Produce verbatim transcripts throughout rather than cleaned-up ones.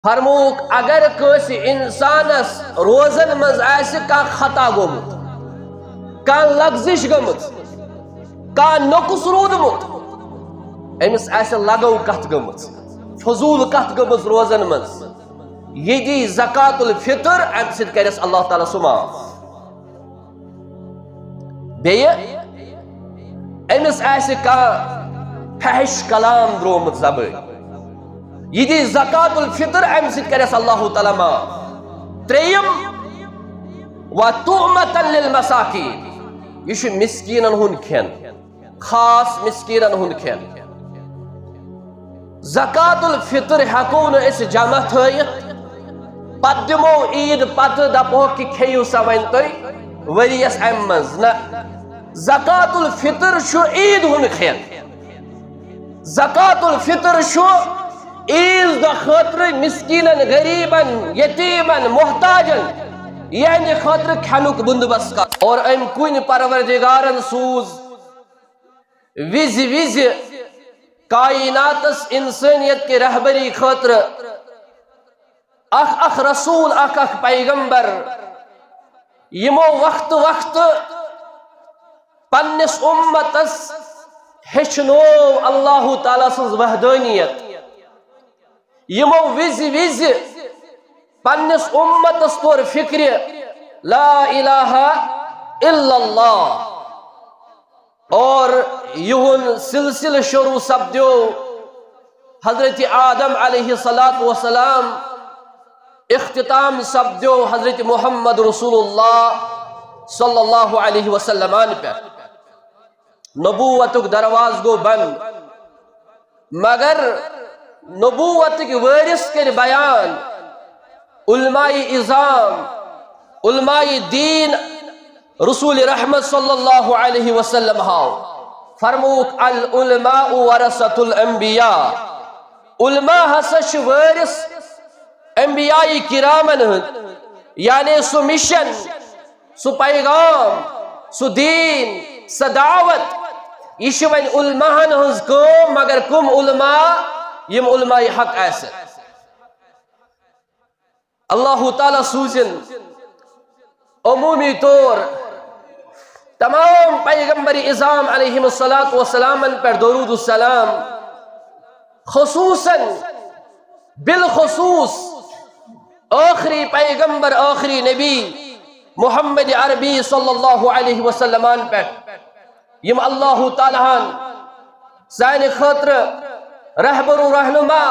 فرمووُکھ، اگر کٲنٛسہِ اِنسانَس روزن منٛز آسہِ کانٛہہ خطا گوٚمُت، کانٛہہ لغزش گٔمٕژ، کانٛہہ نۄقُص روٗدمُت، أمِس آسہِ لغو کتھ گٔمٕژ، فضوٗل کتھ گٔمٕژ روزن منٛز، یہِ دی زکات الفطر، امہِ سۭتۍ کرٮ۪س اللہ تعالیٰ سُہ معاف۔ بیٚیہِ أمِس آسہِ کانٛہہ فحش کلام درٛومُت زبٲنۍ، یہِ دی زکات الفطر، امہِ سۭتۍ کرٮ۪س اللہ تعالیٰ معاف۔ ترٛیٚیِم، وطعمة للمساکین، یہِ چھُ مسکیٖنن ہُنٛد کھٮ۪ن، خاص مسکیٖنن ہُنٛد کھٮ۪ن۔ زکات الفطر ہٮ۪کو نہٕ أسۍ جمع تھٲیِتھ، پتہٕ دِمو عیٖد پتہٕ، دپہوکھ کہِ کھیٚیِو سا وۄنۍ تُہۍ ؤریَس اَمہِ منٛز۔ نہ، زکات الفطر چھُ عیٖد ہُنٛد کھٮ۪ن۔ زکات الفطر چھُ عیٖذ دۄہ خٲطرٕ مسکیٖنن، غریٖبن، یتیٖمن، محتاجن، یِہنٛدِ خٲطرٕ کھٮ۪نُک بندوبست کرُن۔ اور أمۍ کُنہِ پروردگارن سوٗز وِزِ وِزِ کائناتس انسٲنیت کہِ رہبری خٲطرٕ اکھ اکھ رسول، اکھ اکھ پیغمبر، یِمو وقتہٕ وقتہٕ پننِس اُمتس ہیٚچھنوو اللہ تعالیٰ سٕنٛز وحدانیت، یِمو وِزِ وِزِ پننِس اُمتس توٚر فکرِ لا الہ الا اللہ۔ اور یِہُنٛد سلسلہٕ شروع سپدیو حضرت آدم علیہ الصلوۃ والسلام، اختتام سپدیو حضرت محمد رسول اللہ صلی اللہ علیہ وسلمن پٮ۪ٹھ۔ نبوتُک دروازٕ گوٚو بنٛد، مگر نبوتٕکۍ وٲرث کٔرۍ بیان، علماء عظام، علماء دین، رسول رحمت صلی اللہ علیہ وسلم ہاو فرمووُکھ، العلماء ورثۃ الانبیاء، علماء ہسا چھِ وٲرث انبیاء کرامن ہٕنٛدۍ، یعنی سُہ مشن، سُہ پیغام، سُہ دین، سۄ دعوت، یہِ چھِ وۄنۍ علماہن ہٕنٛز کٲم، مگر کم علماء؟ یِم علماء حق آسن۔ اللہ تعالیٰ سوٗزِن عمومی طور تمام پیغمبر عظام علیہم الصلوۃ والسلامن پٮ۪ٹھ درود السلام، خصوصاً، بالخصوص ٲخری پیغمبر، ٲخری نبی محمد عربی صلی اللہ علیہ وسلمن پٮ۪ٹھ، یِم اللہ تعالیٰ ہن سانہِ خٲطرٕ رہبر و رہنما،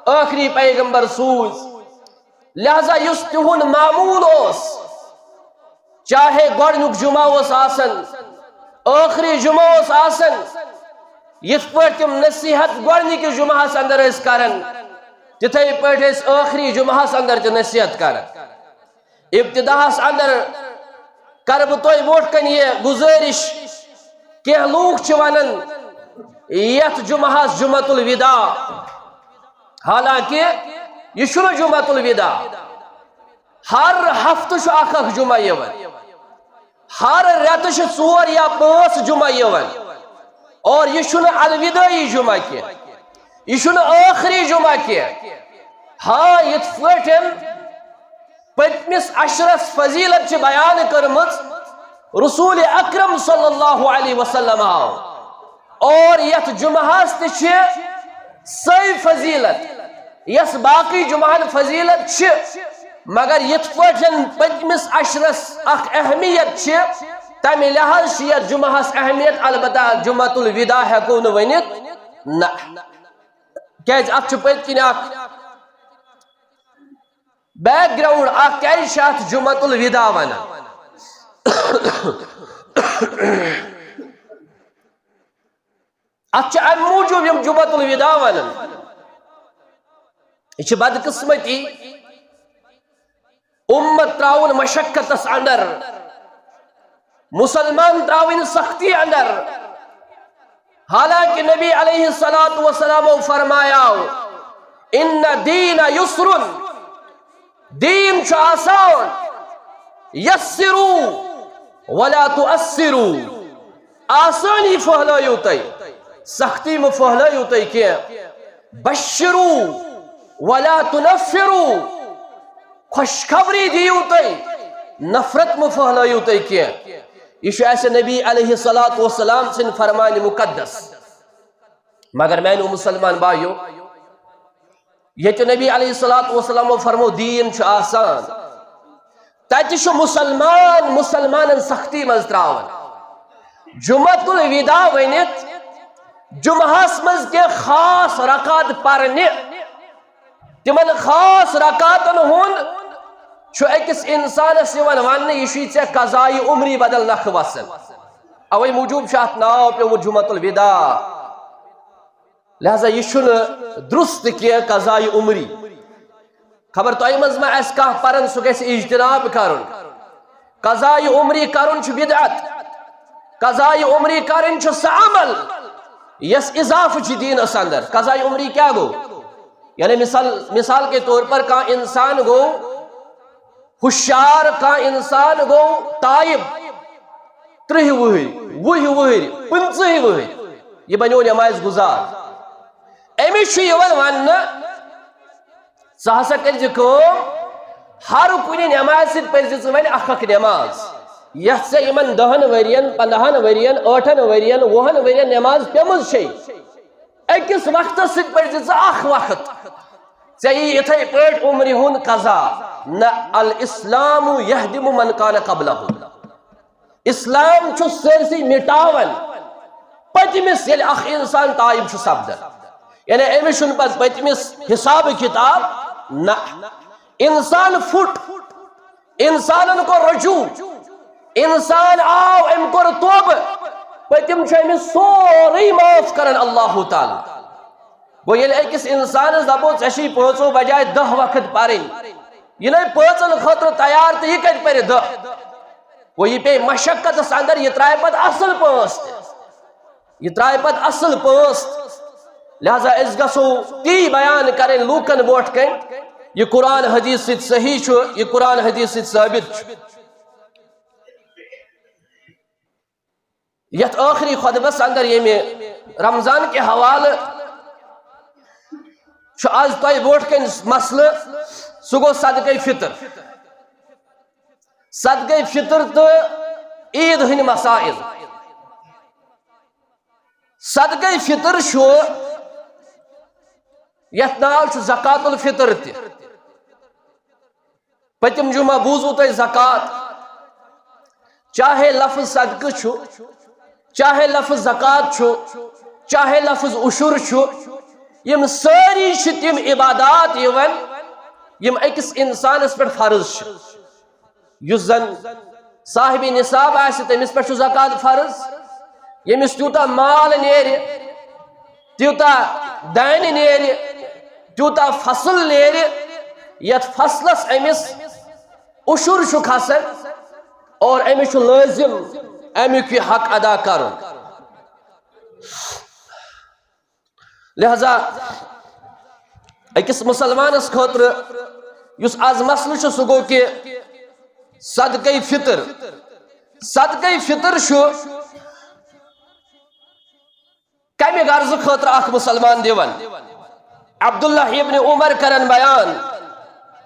ٲخری پیغمبر سوٗز۔ لہذا یُس تِہُنٛد معموٗل اوس، چاہے گۄڈٕنیُک جمعہ اوس آسان، ٲخری جمعہ اوس آسان، یِتھ پٲٹھۍ تِم نصیحت گۄڈٕنِکِس جمعہس اندر ٲسۍ کران، تِتھے پٲٹھۍ ٲسۍ ٲخری جمعہس اندر تہِ نصیحت کران۔ ابتداہس اندر کرٕ بہٕ تۄہہِ برونٛٹھ کنہِ یہِ گُزٲرِش، کینٛہہ لوٗکھ چھِ ونان یتھ جمعہس جمعۃ الوداع، حالانکہ یہِ چھُنہٕ جمعۃ الوداع۔ ہر ہفتہٕ چھُ اکھ اکھ جمعہ یِوان، ہر رٮ۪تہٕ چھِ ژور یا پانٛژھ جمعہ یِوان، اور یہِ چھُنہٕ الودٲعی جمعہ کینٛہہ، یہِ چھُنہٕ ٲخری جمعہ کینٛہہ۔ ہاں، یِتھ پٲٹھۍ پٔتمِس عشرس فضیلت چھِ بیان کٔرمٕژ رسول اکرم صلی اللہ علیہ وسلم آو، اور یتھ جمعہس تہِ چھِ سۄے فضیلت یۄس باقی جمعہن فضیلت چھِ، مگر یِتھ پٲٹھۍ پٔتمِس عشرس اکھ اہمیت چھِ، تمہِ لحاظ چھِ یتھ جمعہس اہمیت۔ البتہ جمعۃ الوداع ہٮ۪کو نہٕ ؤنِتھ، نہ، کیازِ اتھ چھُ پٔتۍ کِنۍ اکھ بیک گراؤنڈ اکھ، کیازِ چھِ اتھ جمعۃ الوداع ونان؟ اتھ چھِ امہِ موٗجوٗب یِم جمعۃ الوداع ونان۔ یہِ چھِ بدقسمتی، اُمت تراوُن مشقتس اندر، مسلمان تراوٕنۍ سختی اندر۔ حالانکہ نبی علیہ الصلوۃ والسلامو فرمایاو، ان دین یسر، دین چھُ آسان، یسروا ولا تعسروا، آسٲنی پھٔہلٲیِو تُہۍ، سختی مہٕ پھٔہلٲیِو تُہۍ کینٛہہ۔ بشروا ولا تنفروا، خوشخبری دِیِو تُہۍ، نفرت مہٕ پھٔہلٲیِو تُہۍ کینٛہہ۔ یہِ چھُ اَسہِ نبی علیہ الصلوۃ والسلام سٕنٛدِ فرمانِ مقدس۔ مگر میانیو مسلمان بایو، ییٚتہِ نبی علیہ الصلوۃ والسلامو فرمو دیٖن چھُ آسان، تَتہِ چھُ مسلمان مسلمانن سختی منٛز تراوان۔ جمعۃ الوداع ؤنِتھ جمعہس منٛز کینٛہہ خاص رکعت پرنہِ، تِمن خاص رکعتن ہُنٛد چھُ أکِس انسانس یِوان وننہٕ، یہِ چھُے ژےٚ قضایہِ عمری بدل نکھٕ وسان۔ اوے موٗجوٗب چھُ اتھ ناو پیومُت جمعۃ الوداع۔ لہذا یہِ چھُنہٕ درست کینٛہہ قضایہِ عمری۔ خبر تۄہہِ منٛز ما آسہِ کانٛہہ پران، سُہ گژھِ اجتناب کرُن۔ قضایہِ عمری کرُن چھُ بدعت۔ قضایہِ عمری کرٕنۍ چھُ سُہ عمل یس اضافہٕ چھُ دیٖنس اندر۔ قضایہِ عمری کیٛاہ گوٚو؟ یعنی مثال، مثال کے طور پر کانٛہہ انسان گوٚو ہُشار، کانٛہہ انسان گوٚو تایب ترٕٛہہِ وُہٕرۍ، وُہہِ وُہٕرۍ، پٕنٛژٕہٕے وُہٕرۍ، یہِ بنیو نماز گزار۔ أمِس چھُ یِوان وننہٕ، ژٕ ہسا کٔرۍ زِ کٲم، ہر کُنہِ نمازِ سۭتۍ پٔرۍ زِ ژٕ وۄنۍ اکھ اکھ نماز، یتھ ژےٚ یِمن دہن ؤرین، پندہن ؤرین، ٲٹھن ؤرین، وُہن ؤرین نماز پیمٕژ چھے۔ أکِس وقتس سۭتۍ پٔرۍ زِ ژٕ اکھ وقت۔ ژےٚ یی یِتھے پٲٹھۍ عمرِ ہُنٛد قضا۔ نہ، الاسلام یہدم من کان قبلہ۔ اسلام چھُ سٲرسٕے مٹاوان پٔتمِس، ییٚلہِ اکھ انسان تایب چھُ سپدان۔ یعنی أمِس چھُنہٕ پتہٕ پٔتمِس حساب کتاب۔ نہ، انسان پھُٹ، انسانن کوٚر رجوع، انسان آو، أمۍ کوٚر توبہٕ، پٔتِم چھُ أمِس سورُے معاف کران اللہ تعالیٰ۔ گوٚو ییٚلہِ أکِس انسانس دپو ژےٚ چھِی پانٛژو بجایہِ دہ وقت پرٕنۍ، یہِ نَے پانٛژن خٲطرٕ تیار تہٕ یہِ کتہِ پرِ دہ؟ گوٚو یہِ پیٚیہِ مشقتس اندر، یہِ ترایہِ پتہٕ اصل پانٛژھ تہِ۔ یہِ ترایہِ پتہٕ اصل پانٛژھ۔ لہذا أسۍ گژھو تی بیان کرٕنۍ لوٗکن برونٛٹھ کنہِ، یہِ قرآن حدیث سۭتۍ صحیح چھُ، یہِ قرآن حدیث سۭتۍ ثٲبت چھُ۔ یتھ ٲخری خطبس اندر ییٚمہِ رمضان کہِ حوالہٕ چھُ از تۄہہِ برونٛٹھ کنہِ مسلہٕ، سُہ گوٚو صدقے فطر۔ صدقے فطر تہٕ عید ہٕنٛدۍ مسائل۔ صدقے فطر چھُ، یتھ ناو چھُ زکات الفطر تہِ۔ پٔتِم جمعہ بوٗزوٕ تۄہہِ زکات، چاہے لفظ صدقہٕ چھُ، چاہے لفظ زکات چھُ، چاہے لفظ عشر چھُ، یِم سٲری چھِ تِم عبادات یِوان یِم أکِس انسانس پٮ۪ٹھ فرض چھِ۔ یُس زن صاحب نصاب آسہِ، تٔمِس پٮ۪ٹھ چھُ زکات فرض۔ ییٚمِس تیوٗتاہ مال نیرِ، تیوٗتاہ دانہِ نیرِ، تیوٗتاہ فصل نیرِ، یتھ فصلس أمِس عشر چھُ کھسان، اور أمِس چھُ لٲزم امیُک یہِ حق ادا کرُن۔ لہذا أکِس مسلمانس خٲطرٕ یُس از مسلہٕ چھُ، سُہ گوٚو کہِ صدقے فطر۔ صدقے فطر چھُ کمہِ غرضہٕ خٲطرٕ اکھ مسلمان دِوان؟ عبداللہ ابن عمر کرن بیان،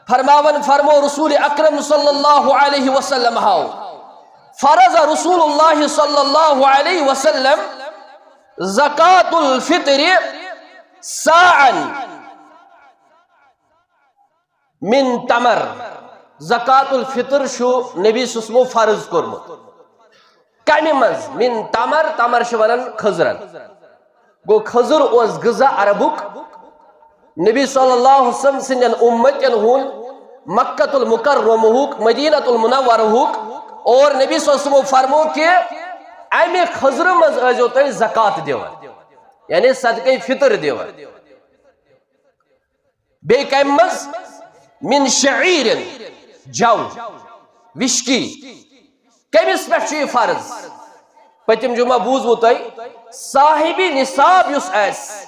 فرماوان، فرمو رسول اکرم صلی اللہ علیہ وسلم ہاو، فرض رسول اللہ صلی اللہ علیہ وسلم زکات الفطر صاعا من تمر۔ زکات الفطر چھُ نبی صلی اللہ علیہ وسلمو فرض کوٚرمُت۔ کمہِ منٛز؟ من تمر، تمر چھِ ونان کھٔزرن۔ گوٚو کھٔزٕر اوس غذا عربُک۔ نبی صلی اللہ علیہ وسلم سٕنٛدٮ۪ن اُمتٮ۪ن ہُنٛد مکہ المکرمہُک، مدینہ المنورہُک، اور نبی صلی اللہ علیہ وسلمو فرمو کہِ امہِ کھٔزرٕ منٛز ٲسۍزیو تُہۍ زکات دِوان، یعنی صدقے فطر دِوان۔ بیٚیہِ کمہِ منٛز؟ من شعیر، جو، وِشکی۔ کٔمِس پٮ۪ٹھ چھُ یہِ فرض؟ پٔتِم جمعہ بوٗزوٕ تۄہہِ، صاحبِ نصاب یُس آسہِ،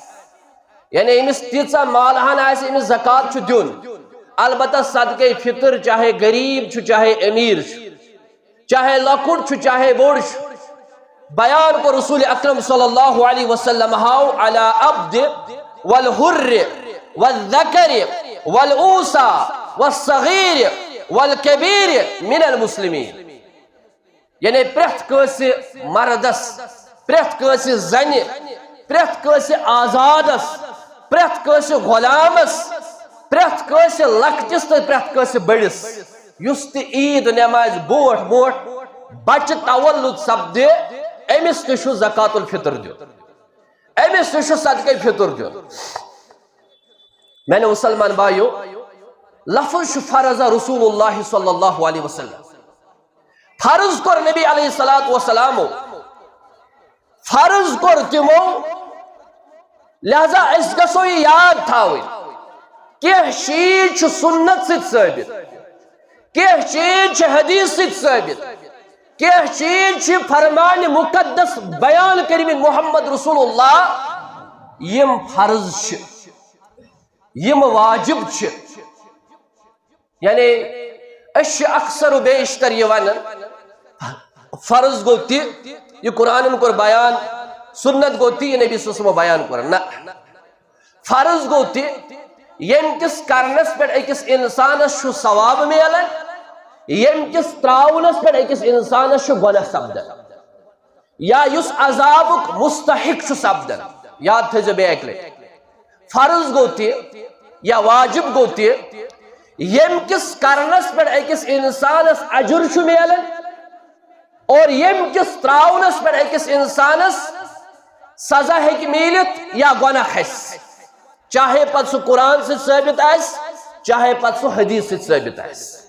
یعنی أمِس تیٖژاہ مالہن آسہِ، أمِس زکات چھُ دیُن۔ البتہ صدقے فطر، چاہے غریب چھُ، چاہے امیر چھُ، چاہے لۄکُٹ چھُ، چاہے بوٚڑ چھُ، بیان کوٚر رسول اکرم صلی اللہ علیہ وسلم ہاو، علی عبد والحر والذکر والانثی والصغیر والکبیر من المسلمین۔ یعنی پرٛٮ۪تھ کٲنٛسہِ مردس، پرٛٮ۪تھ کٲنٛسہِ زنہِ، پرٛٮ۪تھ کٲنٛسہِ آزادس، پرٛٮ۪تھ کٲنٛسہِ غلامس، پرٛٮ۪تھ کٲنٛسہِ لۄکٹِس تہٕ پرٛٮ۪تھ کٲنٛسہِ بٔڑِس، یُس تہِ عیٖد نٮ۪مازِ برونٛٹھ برونٛٹھ بچہِ تولُد سپدِ، أمِس تہِ چھُ زکات الفطر دیُن، أمِس تہِ چھُ صدقے فطر دیُن۔ میانیو مسلمان بایو، لفظ چھُ فرض رسول اللہ صلی اللہ علیہ وسلم۔ فرض کوٚر نبی علیہ الصلوۃ والسلامو، فرض کوٚر تِمو، لہذا أسۍ گژھو یہِ یاد تھاوٕنۍ، کینٛہہ چیٖز چھُ سنت سۭتۍ ثٲبت، کینٛہہ چیٖز چھِ حدیث سۭتۍ ثٲبت، کینٛہہ چیٖز چھِ فرمان مقدس بیان کٔرمٕتۍ محمد رسول اللہ، یِم فرض چھِ، یِم واجب چھِ۔ یعنی أسۍ چھِ اکثر و بیشتر یہِ ونان، فرض گوٚو تہِ، یہِ قرآنن کوٚر بیان، سنت گوٚو تہِ، یہِ نبی صلی اللہ علیہ وسلمو بیان کوٚر۔ نہ، فرض گوٚو تہِ، ییٚمہِ کِس کرنس پٮ۪ٹھ أکِس انسانس چھُ ثواب میلان، ییٚمہِ کِس تراونس پٮ۪ٹھ أکِس انسانس چھُ گۄناہ سپدان۔ یا یُس عذابُک مستحق چھُ سپدان۔ یاد تھٲیزیو بیٚیہِ اَکہِ لَٹہِ، فرض گوٚو تہِ یا واجب گوٚو تہِ، ییٚمہِ کِس کرنس پٮ۪ٹھ أکِس انسانس اجر چھُ میلان اور ییٚمہِ کِس تراونس پٮ۪ٹھ أکِس انسانس سزا ہیٚکہِ میٖلِتھ یا گۄناہ کھسہِ، چاہے پتہٕ سُہ قرآن سۭتۍ ثٲبت آسہِ، چاہے پتہٕ سُہ حدیث سۭتۍ ثٲبت آسہِ۔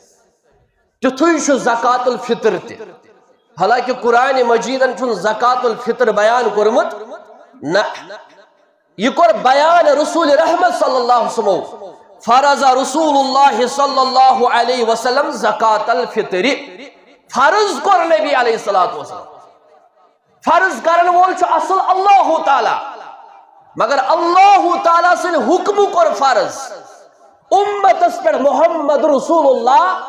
تیُتھُے چھُ زکات الفطر تہِ۔ حالانکہ قرآن مجیدن چھُنہٕ زکات الفطر بیان کوٚرمُت، نہ، یہِ کوٚر بیان رسول رحمت صلی اللہ علیہ وسلم۔ فرض رسول اللہ صلی اللہ علیہ وسلم زکات الفطر، فرض کوٚر نبی علیہ الصلوۃ والسلام۔ فرض کرن وول چھُ اصل اللہ تعالیٰ، مگر اللہ تعالیٰ سٕنٛدِ حکمہٕ کوٚر فرض امتس پٮ۪ٹھ محمد رسول اللہ۔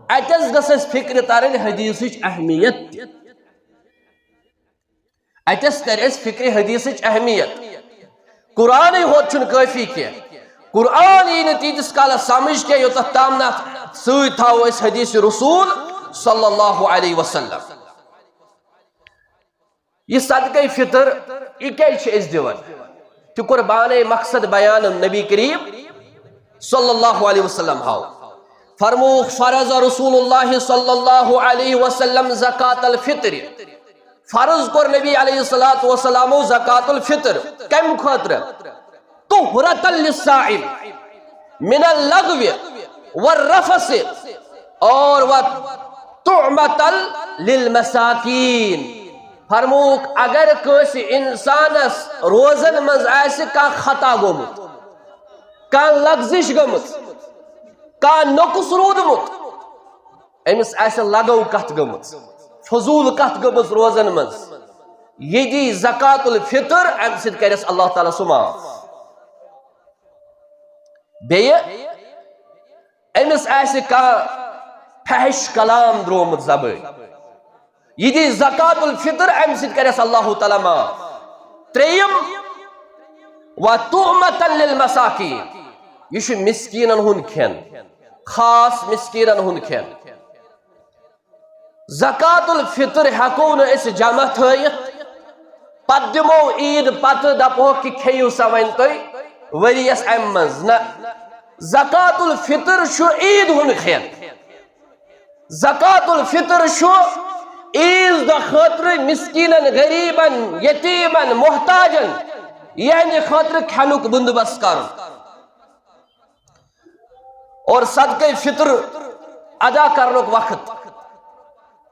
اتٮ۪س گٔژھ اسہِ فکرِ ترٕنۍ حدیثٕچ اہمیت تہِ۔ اتٮ۪س ترِ اسہِ فکرِ حدیثٕچ اہمیت۔ قرآنٕے ہوت چھُنہٕ کٲفی کینٛہہ۔ قرآن یی نہٕ تیٖتِس کالس سمجھ کینٛہہ، یوٚتتھ تام نہٕ اتھ سۭتۍ تھاوو أسۍ حدیث رسول صلی اللہ علیہ وسلم۔ یہِ صدقے فطر، یہِ کیازِ چھِ أسۍ دِوان؟ تہِ کوٚر بانے مقصد بیان نبی کریم صلی اللہ علیہ وسلم ہاو۔ فرمووُکھ، فرض رسول اللہ صلی اللہ علیہ وسلم زکات الفطر، فرض کوٚر نبی علیہ الصلوۃ والسلامو زکات الفطر۔ کمہِ خٲطرٕ؟ طہرة للصائم من اللغو والرفث اور وطعمة للمساکین۔ فرمووُکھ، اگر کٲنٛسہِ انسانس روزن منٛز آسہِ کانٛہہ خطا گوٚمُت، کانٛہہ لغزش گٔمٕژ، کانٛہہ نۄقص روٗدمُت، أمِس آسہِ لغو کتھ گٔمٕژ، فضوٗل کتھ گٔمٕژ روزن منٛز، یہِ دی زکات الفطر، امہِ سۭتۍ کرٮ۪س اللہ تعالیٰ سُہ معاف۔ بیٚیہِ أمِس آسہِ کانٛہہ فحش کلام درٛومُت زبٲنۍ، یہِ دی زکات الفطر، امہِ سۭتۍ کرٮ۪س اللہ تعالیٰ معاف۔ ترٛیٚیِم، وطعمة للمساکین، یہِ چھُ مسکیٖنن ہُنٛد کھٮ۪ن، خاص مسکیٖنن ہُنٛد کھٮ۪ن۔ زکات الفطر ہٮ۪کو نہٕ أسۍ جمع تھٲیِتھ، پتہٕ دِمو عیٖد پتہٕ، دپہوکھ کہِ کھیٚیِو سا وۄنۍ تُہۍ ؤریَس امہِ منٛز۔ نہ، زکات الفطر چھُ عیٖد ہُنٛد کھٮ۪ن۔ زکات الفطر چھُ عیٖذ دۄہ خٲطرٕ مسکیٖنن، غریٖبن، یتیٖمن، محتاجن، یِہنٛدِ خٲطرٕ کھٮ۪نُک بندوبست کرُن۔ اور صدقہ فطر ادا کرنُک وقت،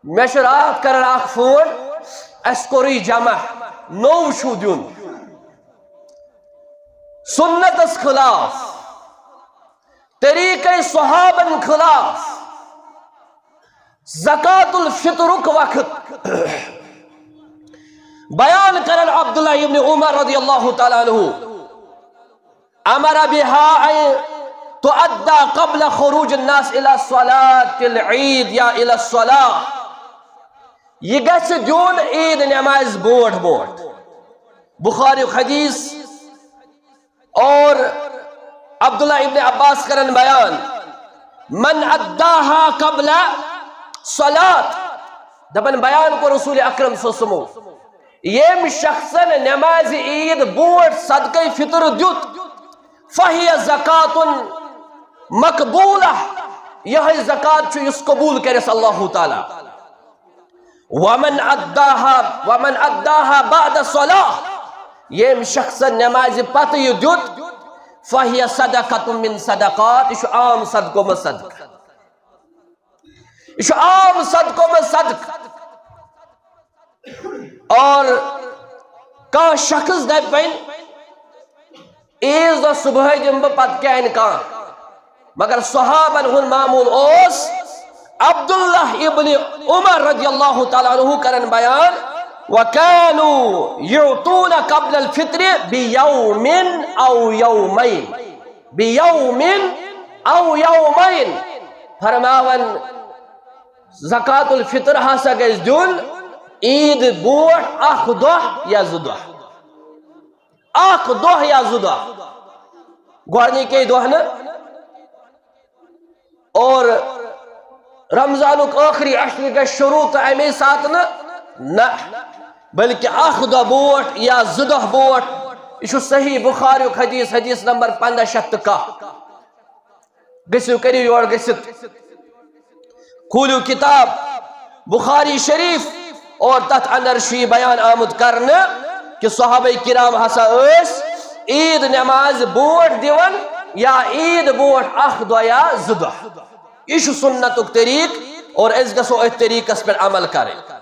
مےٚ چھُ راتھ کران اکھ فون، اسہِ کوٚرُے جمع، نوٚو چھُو دیُن۔ سنتس خلاف، طریقہ صحابن خلاف، زکات الفطرک وقت۔ بیان کرن عبداللہ ابن عمر رضی اللہ تعالیٰ عنہ، امر بها ان تؤدى قبل خروج الناس الى صلاة العيد یا الى الصلاة۔ یہ گژھِ دیُن عید نماز برونٹھ برونٹھ۔ بخاری حدیث۔ اور عبداللہ ابن عباس کرن بیان، من اداها قبل صلات، دپان بیان کو رسول اکرم صلی اللہ علیہ وسلم، یم شخصن نماز عید بوٹ صدقہ فطر دیت، فہی زکات مقبولہ، یہ زکات چھ یس قبول کرس اللہ تعالی۔ ومن اداها ومن اداها بعد الصلاة، یم شخص نماز پتہ یہ دیت، فہی صدقۃ من صدقات، یہ چھ عام صدقو من صدقہ، یہ چھ عام صدقو من صدقہ۔ اور کانٛہہ شخص دپہِ وۄنۍ، عیز دۄہ صبحٲے دِمہٕ بہٕ پتہٕ کینٛہہ کانٛہہ۔ مگر صحابن ہُنٛد معمول اوس، عبداللہ ابن عمر رضی اللہ تعالیٰ عنہ کرن بیان، وَكَانُوا يُعْطُونَ قَبْلَ الْفِطْرِ بِيَوْمٍ أَوْ يَوْمَيْنِ، بِيَوْمٍ أَوْ يَوْمَيْنِ، فرماون، زکات الفطر ہسا گژھِ دیُن عید برونٛٹھ اکھ دۄہ یا زٕ دۄہ۔ اکھ دۄہ یا زٕ دۄہ، گۄڈنِکے دۄہ نہٕ۔ اور رمضانُک ٲخری عشرٕ گژھِ شروع تہٕ اَمے ساتہٕ نہٕ، نہ، بلکہِ اکھ دۄہ برونٛٹھ یا زٕ دۄہ برونٛٹھ۔ یہِ چھُ صحیح بخاریُک حدیث، حدیث نمبر پنٛداہ شیٚتھ تہٕ کاہ۔ گٔژھِو، کٔرِو یور گٔژھِتھ، کھوٗلِو کِتاب بخاری شریف، اور تَتھ اندر چھُ یہِ بیان آمُت کرنہٕ کہِ صحابہ کرام ہسا ٲسۍ عید نماز برونٛٹھ دِوان یا عید برونٛٹھ اکھ دۄہ یا زٕ دۄہ۔ یہِ چھُ سُنتُک طریٖقہٕ، اور أسۍ گژھو أتھۍ طریٖقس پٮ۪ٹھ عمل کرٕنۍ۔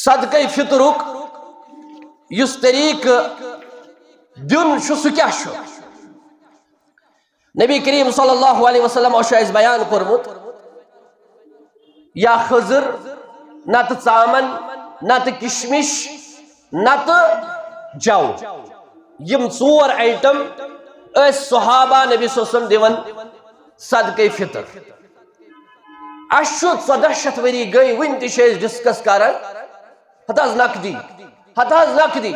صدقہ فطرُک یُس طریٖقہٕ دیُن چھُ، سُہ کیٛاہ چھُ؟ نبی کریم صلی اللہ علیہ وسلم چھُ اَسہِ بیان کوٚرمُت، یا خٔزٕر، نتہٕ ژامن، نتہٕ کشمش، نتہٕ جو۔ یِم ژور item ٲسۍ صحابہ نبی صلی اللہ علیہ وسلم دِوان صدقہ فطر۔ اَسہِ چھُ ژۄداہ شیٚتھ ؤری گٔے، وُنہِ تہِ چھِ أسۍ discuss کران، ہتہٕ حظ نقدی، ہتہٕ حظ نقدی،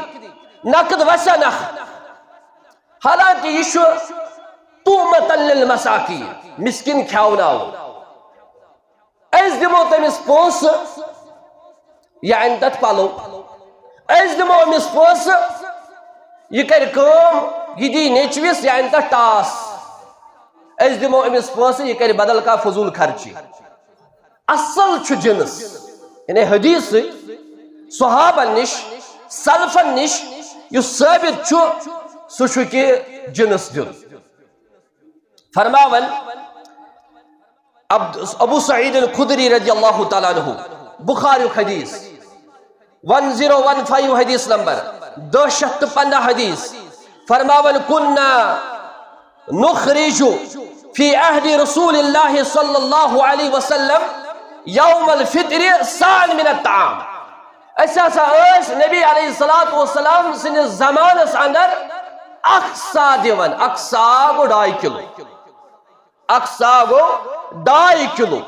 نقد وسا نخ۔ حالانکہ یہِ چھُ طعمة للمساکین، مسکین کھیاوناوُن۔ أسۍ دِمو تٔمِس پونٛسہٕ، یہِ اَنہِ تَتھ پَلو۔ أسۍ دِمو أمِس پونٛسہٕ، یہِ کَرِ کٲم، یہِ دی نیٚچوِس، یہِ اَنہِ تَتھ ٹاس۔ أسۍ دِمو أمِس پونٛسہٕ، یہِ کَرِ بدل کانٛہہ فضوٗل خرچی۔ اصل چھُ جنس، یعنی حدیث سۭتۍ صحابن نِش، سلفن نِش یُس ثٲبت چھُ، سُہ چھُ کہِ جنس دیُن۔ فرماوان عبد-، ابو سعید الخدری رضی اللہ تعالیٰ عنہ، بخاری حدیث ون زیٖرو ون فایِو، حدیث نمبر دہ شیٚتھ تہٕ پنٛداہ حدیث، فرماوان، كنا نخرج في عهد رسول الله صلى الله عليه وسلم يوم الفطر صاعا من الطعام۔ أسۍ ہسا ٲسۍ نبی علیہ الصلوۃ والسلام سٕنٛدِس زمانس اندر اکھ صاع دِوان، اکھ صاع گوٚو ڈاے کلو۔ اکھ صاع گوٚو ڈاے کلو۔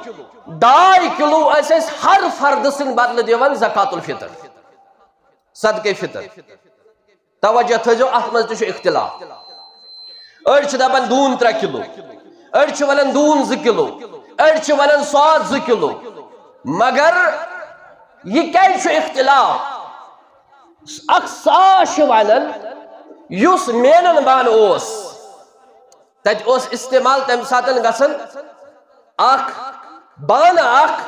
ڈاے کلو ٲسۍ أسۍ ہر فرد سٕنٛدِ بدلہٕ دِوان زکات الفطر، صدقہ فطر۔ توجہ تھٲیزیو، اتھ منٛز تہِ چھُ اختلاف۔ أڑۍ چھِ دپان ڈوٗن ترٛےٚ کلو، أڑۍ چھِ ونان ڈوٗن زٕ کلو، أڑۍ چھِ ونان ساس زٕ کلو۔ مگر یہِ کیٛازِ چھُ اختلاف؟ اکھ صاع چھِ ونان یُس مینن بانہٕ اوس، تتہِ اوس استعمال تمہِ ساتہٕ گژھان اکھ بانہٕ اکھ،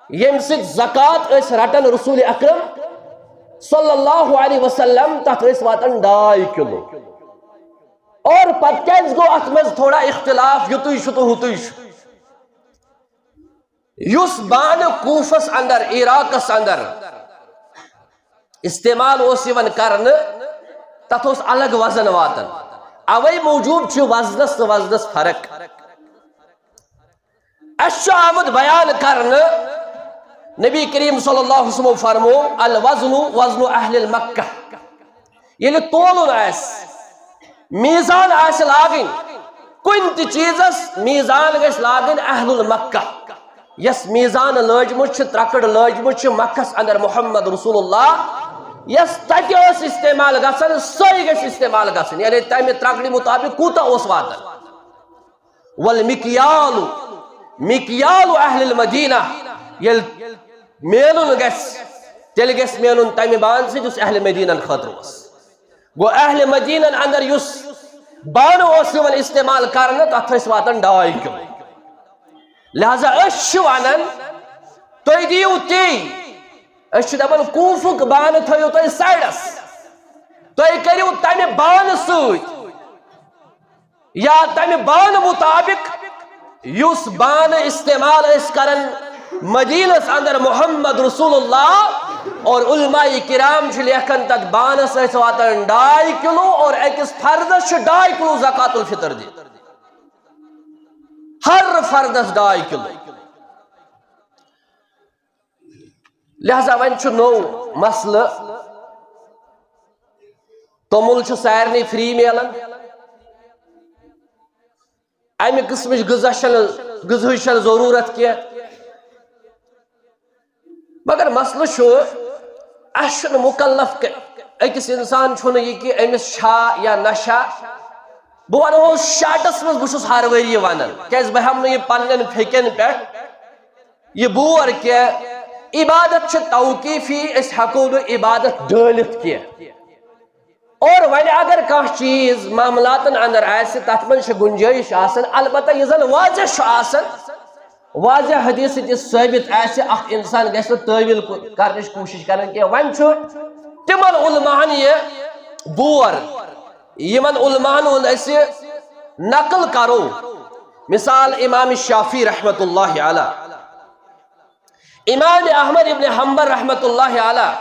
ییٚمہِ سۭتۍ زکات ٲسۍ رٹان رسول اکرم صلی اللہ علیہ وسلم، تتھ ٲسۍ واتان ڈاے کلو۔ اور پتہٕ کیازِ گوٚو اتھ منٛز تھوڑا اختلاف، یُتُے چھُ تہٕ ہُتُے چھُ؟ یُس بانہٕ کوفس اندر، عراقس اندر استعمال اوس یِوان کرنہٕ، تتھ اوس الگ وزن واتان۔ اوے موٗجوٗب چھُ وزنس تہٕ وزنس فرق۔ اسہِ چھُ آمُت بیان کرنہٕ، نبی کریم صلی اللہ علیہ وسلم فرمو، الوزن وزن اہل مکہ۔ ییٚلہِ تولُن آسہِ، میزان آسہِ لاگٕنۍ، کُنہِ تہِ چیٖزس میزان گژھِ لاگٕنۍ اہل مکہ۔ یس میزان لٲجمٕژ چھِ، ترکڑ لٲجمٕژ چھِ مکس اندر محمد رسول اللہ، یۄس تتہِ ٲس استعمال گژھان، سۄے گژھِ استعمال گژھٕنۍ، یعنی تمہِ ترکڑِ مطابق کوٗتاہ اوس واتان۔ والمکیال، مکیال اہل المدینہ، ییٚلہِ مینُن گژھِ، تیٚلہِ گژھِ مینُن تمہِ بانہٕ سۭتۍ یُس اہل مدینن خٲطرٕ اوس۔ گوٚو، اہل مدینن اندر یُس بانہٕ اوس یِوان استعمال کرنہٕ، تتھ ٲسۍ واتان ڈاے کِلوٗ۔ لہذا أسۍ چھِ ونان، تُہۍ دِیِو تی، أسۍ چھِ دپان، کوٗفُک بانہٕ تھٲیِو تُہۍ سایڈس، تُہۍ کٔرِو تمہِ بانہٕ سۭتۍ یا تمہِ بانہٕ مطابق، یُس بانہٕ استعمال ٲسۍ کران مدینس اندر محمد رسول اللہ۔ اور علماء کرام چھِ لیکھان، تتھ بانس ٲسۍ واتان ڈاے کِلوٗ اور أکِس فردس چھِ ڈاے کِلوٗ زکوٰۃ الفطر دِنۍ، ہر فردس ڈاے کِلوٗ۔ لہذا وۄنۍ چھُ نوٚو مسلہٕ، توٚمُل چھُ سارنٕے فری میلان، امہِ قٕسمٕچ غذا چھنہٕ، غذہٕچ چھنہٕ ضروٗرت کینٛہہ۔ مگر مسلہٕ چھُ، اسہِ چھُنہٕ مکلف کہ-، أکِس انسان چھُنہٕ یہِ کہِ أمِس چھا یا نہ چھا۔ بہٕ ونہوس شاٹس منٛز، بہٕ چھُس ہر ؤرۍ یہِ ونان، کیازِ بہٕ ہٮ۪مہٕ نہٕ یہِ پننٮ۪ن پھیٚکٮ۪ن پٮ۪ٹھ یہِ بور کینٛہہ۔ عبادت چھِ توقیفی، أسۍ ہٮ۪کو نہٕ عبادت ڈٲلِتھ کینٛہہ۔ اور وۄنۍ اگر کانٛہہ چیٖز معاملاتن اندر آسہِ، تتھ منٛز چھِ گنجٲیش آسان، البتہ یہِ زن واضح چھُ آسان، واضح حدیث سۭتۍ ثٲبت آسہِ، اکھ انسان گژھِ نہٕ تٲویل کو-، کرنٕچ کوٗشش کرٕنۍ کینٛہہ۔ وۄنۍ چھُ تِمن علماہن یہِ بور، یِمن علماہن ہُنٛد أسۍ نقل کرو۔ مثال، امام شافعی رحمۃ اللہ علیہ، امام احمد ابن حنبل رحمۃ اللہ علیہ،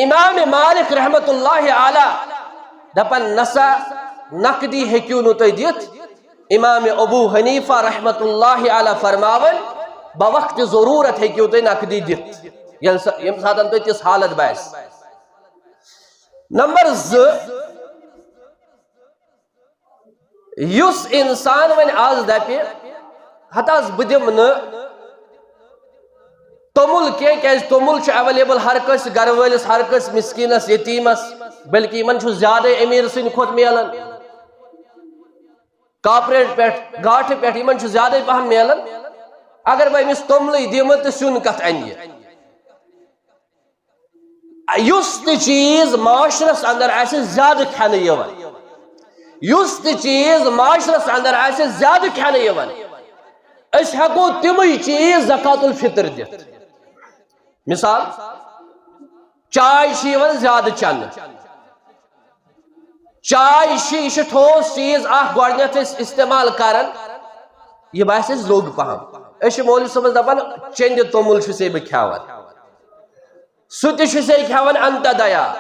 امام مالک رحمۃ اللہ علیہ دپان، نسا نقدی ہیٚکِو نہٕ تُہۍ دِتھ۔ امام ابو حنیفہ رحمۃ اللہ علیہ فرماوان، بوقت ضرورت ہیٚکِو تُہۍ نقدی دِتھ، ییٚلہِ سا-، ییٚمہِ ساتہٕ تۄہہِ تِژھ حالت باسہِ۔ نمبر زٕ، یُس انسان وۄنۍ آز دپہِ، ہتہٕ حظ بہٕ دِمہٕ نہٕ توٚمُل کینٛہہ، کیازِ توٚمُل چھُ اویلیبل ہر کٲنٛسہِ گرٕ وٲلِس، ہر کٲنٛسہِ مسکینس، یتیمس، بلکہ یِمن چھُ زیادے امیر سٕنٛدِ کھۄتہٕ میلان۔ کاپریٹ پٮ۪ٹھ، گاٹھٕ پٮ۪ٹھ، یِمن چھُ زیادے پہم میلان۔ اگر بہٕ أمِس توٚملٕے دِمہٕ تہٕ سیُن کتھ انہِ یہِ؟ یُس تہِ چیٖز معاشرس اندر آسہِ زیادٕ کھٮ۪نہٕ یِوان، یُس تہِ چیٖز معاشرس اندر آسہِ زیادٕ کھٮ۪نہٕ یِوان، أسۍ ہٮ۪کو تِمٕے چیٖز زکات الفطر دِتھ۔ مثال، چاے چھِ یِوان زیادٕ چٮ۪نہٕ، چاے چھِ، یہِ چھِ ٹھوس چیٖز اکھ، گۄڈٕنٮ۪تھ أسۍ استعمال کران، یہِ باسہِ اَسہِ درٛوگ پہم۔ أسۍ چھِ مولوی صٲبس دپان، چیٚنٛدِ توٚمُل چھُسے بہٕ کھٮ۪وان، سُہ تہِ چھُسے کھٮ۪وان انتہ دیا،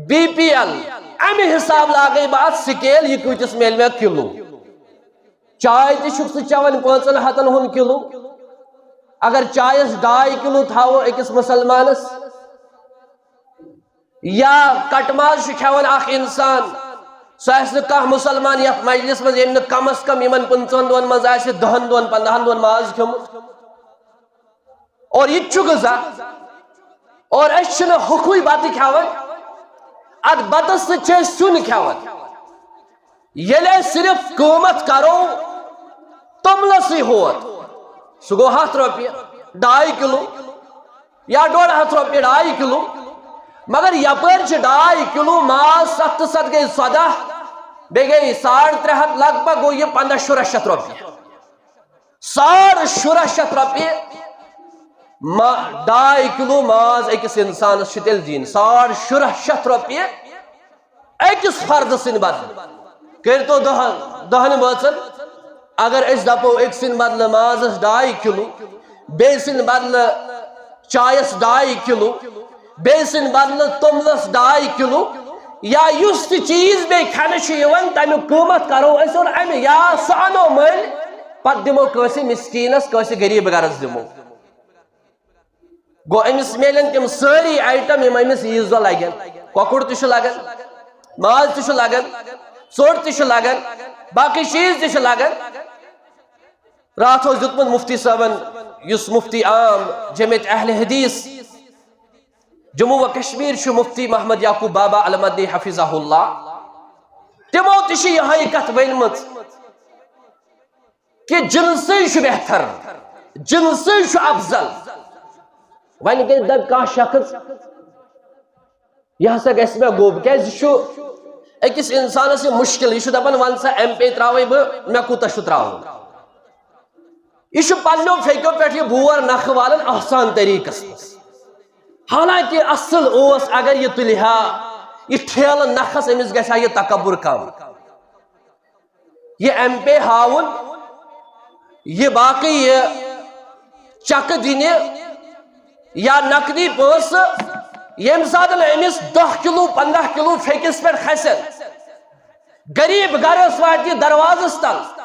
بی پی ایل، امہِ حساب لاگے بہٕ اتھ سکیل، یہِ کۭتِس میلہِ مےٚ کِلوٗ۔ چاے تہِ چھُکھ ژٕ چٮ۪وان پانٛژن ہتن ہُنٛد کِلوٗ۔ اگر چایس ڈاے کِلوٗ تھاوو أکِس مُسلمانس، یا کٹہٕ ماز چھُ کھٮ۪وان اکھ انسان، سُہ آسہِ نہٕ کانٛہہ مُسلمان یتھ مجلس منٛز، ییٚمۍ نہٕ کم از کم یِمن پٕنٛژٕہن دۄہن منٛز آسہِ دہن دۄہن، پنٛداہن دۄہن ماز کھیوٚمُت۔ اور یہِ تہِ چھُ غذا۔ اور أسۍ چھِنہٕ ہُکُے بتہٕ کھٮ۪وان، اتھ بتس سۭتۍ چھِ أسۍ سیُن کھٮ۪وان۔ ییٚلہِ أسۍ صرف قۭمتھ کرو توٚملسٕے ہوت، سُہ گوٚو ہتھ رۄپیہِ، ڈاے کِلوٗ یا ڈۄڈ ہتھ رۄپیہِ ڈاے کِلوٗ۔ مگر یپٲرۍ چھِ ڈاے کِلوٗ ماز، ستھ تہٕ ستھ گٔے ژۄداہ، بیٚیہِ گٔے ساڑ ترٛےٚ ہتھ، لگ بگ گوٚو یہِ پنٛداہ شُراہ شتھ رۄپیہِ۔ ساڑ شُراہ شتھ رۄپیہِ ما-، ڈاے کِلوٗ ماز أکِس اِنسانَس چھِ تیٚلہِ دِنۍ۔ ساڑ شُراہ شتھ رۄپیہِ أکِس فردٕ سٕنٛدِ بدلہٕ۔ کٔرۍتو دَہَن، دَہَن بٲژَن، اگر أسۍ دَپو أکۍ سٕنٛدِ بدلہٕ مازَس ڈاے کِلوٗ، بیٚیہِ سٕنٛدِ بدلہٕ چایَس ڈاے کِلوٗ، بیٚیہِ سٕنٛدِ بدلہٕ توٚملَس ڈاے کِلوٗ، یا یُس تہِ چیٖز بیٚیہِ کھٮ۪نہٕ چھُ یِوان، تَمیُک قۭمَتھ کَرو أسۍ اور اَمہِ، یا سُہ اَنو مٔلۍ، پَتہٕ دِمو کٲنٛسہِ مِسکیٖنَس، کٲنٛسہِ غریٖب غرض دِمو۔ گوٚو، أمِس میلن تِم سٲری آیٹم، یِم أمِس عیٖذ دۄہ لگن۔ کۄکُر تہِ چھُ لگان، ماز تہِ چھُ لگان، ژوٚٹ تہِ چھُ لگان، باقٕے چیٖز تہِ چھِ لگان۔ راتھ اوس دیُتمُت مُفتی صٲبن، یُس مُفتی عام جمعیت اہل حدیث جموں و کشمیر چھُ مفتی محمد یعقوب بابا المدنی حفظہ اللہ، تِمو تہِ چھِ یِہے کتھ ؤنمٕژ کہِ جنسٕے چھُ بہتر، جنسٕے چھُ افضل۔ وۄنۍ گٔے دَپ کانٛہہ شخص، یہِ ہسا گژھِ مےٚ گوٚب، کیازِ یہِ چھُ أکِس انسانس یہِ مشکل، یہِ چھُ دپان، "وَن سا، ایم پے تراوے بہٕ، مےٚ کوٗتاہ چھُ تراوُن؟" یہِ چھُ پننیو پھیکیو پٮ۪ٹھ یہِ بور نکھٕ والان آسان طریٖقس منٛز۔ حالانکہ اصل اوس اگر یہِ تُلہِ ہا، یہِ ٹھیلہٕ نکھس، أمِس گژھِ ہا یہِ تکبر کم۔ یہِ ایم پے ہاوُن، یہِ باقٕے یہِ چکہٕ دِنہِ یا نقدی پونٛسہٕ، ییٚمہِ ساتہٕ أمِس دَہ کِلوٗ، پنٛداہ کِلوٗ پھیٚکِس پٮ۪ٹھ کھسن، غریٖب گرس واتہِ دروازس تل،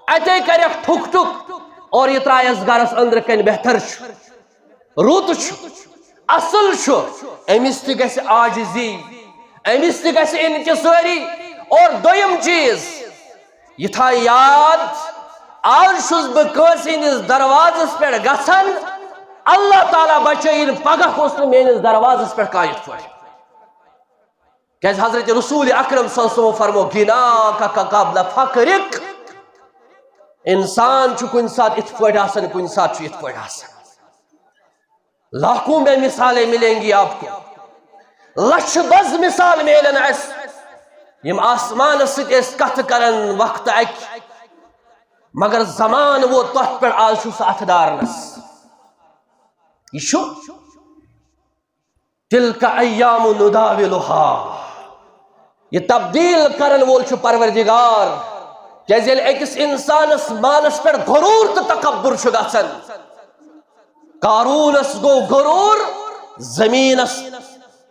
اتے کرٮ۪کھ ٹھُک ٹھُک اور یہِ ترٛایس گرس أنٛدرٕ کنہِ۔ بہتر چھُ، رُت چھُ، اصل چھُ، أمِس تہِ گژھِ عاجزی، أمِس تہِ گژھِ انکسٲری۔ اور دوٚیِم چیٖز، یہِ تھاو یاد، آز چھُس بہٕ کٲنٛسہِ ہٕنٛدِس دروازس پٮ۪ٹھ گژھان، اللہ تعالیٰ بچٲیِن، پگاہ گوٚژھ نہٕ میٲنِس دروازس پٮ۪ٹھ کانٛہہ یِتھ پٲٹھۍ۔ کیازِ حضرت رسول اکرم صلی اللہ علیہ وسلم فرمو، "غناک کا قبل فقرک"۔ انسان چھُ کُنہِ ساتہٕ یِتھ پٲٹھۍ آسان، کُنہِ ساتہٕ چھُ یِتھ پٲٹھۍ آسان۔ لاکھوں میں مثالیں ملیں گی آپ کو، لچھ بز مثال میلن اسہِ، یِم آسمانس سۭتۍ ٲسۍ کتھٕ کران وقتہٕ اکہِ، مگر زمانہٕ ووت تتھ پٮ۪ٹھ، آز چھُ سُہ اتھٕ دارنس۔ یہِ چھُ تلک ایام نداولہا۔ یہِ تبدیل کرن وول چھُ پروردگار۔ کیازِ ییٚلہِ أکِس انسانس مالس پٮ۪ٹھ غرور تہٕ تکبر چھُ گژھان، قارونس گوٚو غرور، زمینس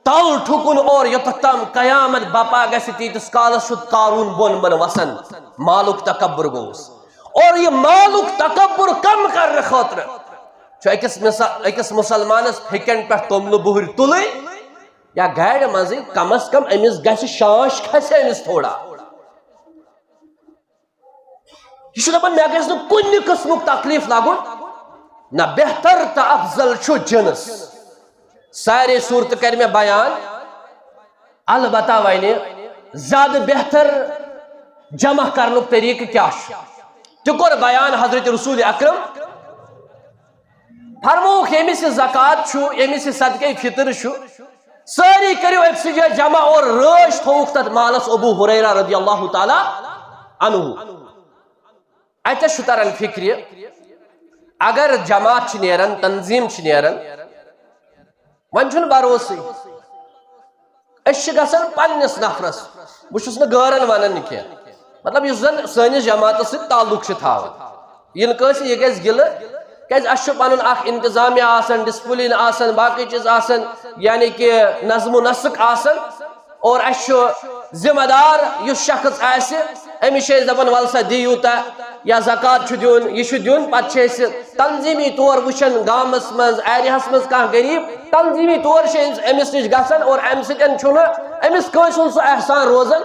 تل ٹھُکُن، اور یوٚتتھ تام قیامت بپا گژھِ، تیٖتِس کالس چھُ قارون بۄن بۄن وسان، مالُک تکبر گوٚوس۔ اور یہِ مالُک تکبر کم کرنہٕ خٲطرٕ چھُ أکِس مثا-، أکِس مسلمانس پھیٚکٮ۪ن پٮ۪ٹھ توٚملہٕ بُہٕرۍ تُلٕنۍ یا گاڑِ منٛزٕے، کم از کم أمِس گژھِ شانش کھسہِ أمِس تھوڑا۔ یہِ چھُ دپان، مےٚ گژھِ نہٕ کُنہِ قٕسمُک تکلیف لگُن۔ نہ، بہتر تہٕ افضل چھُ جنس۔ سارے صورتہٕ کرِ مےٚ بیان، البتہ وۄنۍ زیادٕ بہتر جمع کرنُک طریقہٕ کیٛاہ چھُ، تہِ کوٚر بیان حضرت رسول اکرم۔ فرمووُکھ، ییٚمِس یہِ زکوٰۃ چھُ، ییٚمِس یہِ صدقے فطر چھُ، سٲری کٔرِو أکسٕے جایہِ جمع اور رٲچھ تھووُکھ تتھ مالس ابو ہریرہ رضی اللہ تعالیٰ عنہ۔ اتٮ۪س چھُ تران فکرِ، اگر جماعت چھِ نیران، تنظیم چھِ نیران، وۄنۍ چھُنہٕ بھروسٕے۔ أسۍ چھِ گژھان پننِس نفرس، بہٕ چھُس نہٕ غٲرن ونان یہِ کینٛہہ، مطلب، یُس زن سٲنِس جماعتس سۭتۍ تعلق چھُ تھاوان، یہِ نہٕ کٲنٛسہِ یہِ گژھِ گِلہٕ، کیازِ اسہِ چھُ پنُن اکھ انتظامیہ آسان، ڈسپلین آسان، باقٕے چیٖز آسان، یعنی کہِ نظم و نسق آسان۔ اور اسہِ چھُ ذمہ دار یُس شخص آسہِ، أمِس چھِ أسۍ دپان، "ول سا دِ یوٗتاہ"، یا زکوٰۃ چھُ دیُن، یہِ چھُ دیُن، پتہٕ چھِ أسۍ تنظیٖمی طور وٕچھان گامس منٛز، ایریاہس منٛز کانٛہہ غریٖب، تنظیٖمی طور چھِ أمِس، أمِس نِش گژھان اور امہِ سۭتۍ چھُنہٕ أمِس کٲنٛسہِ ہُنٛد سُہ احسان روزان۔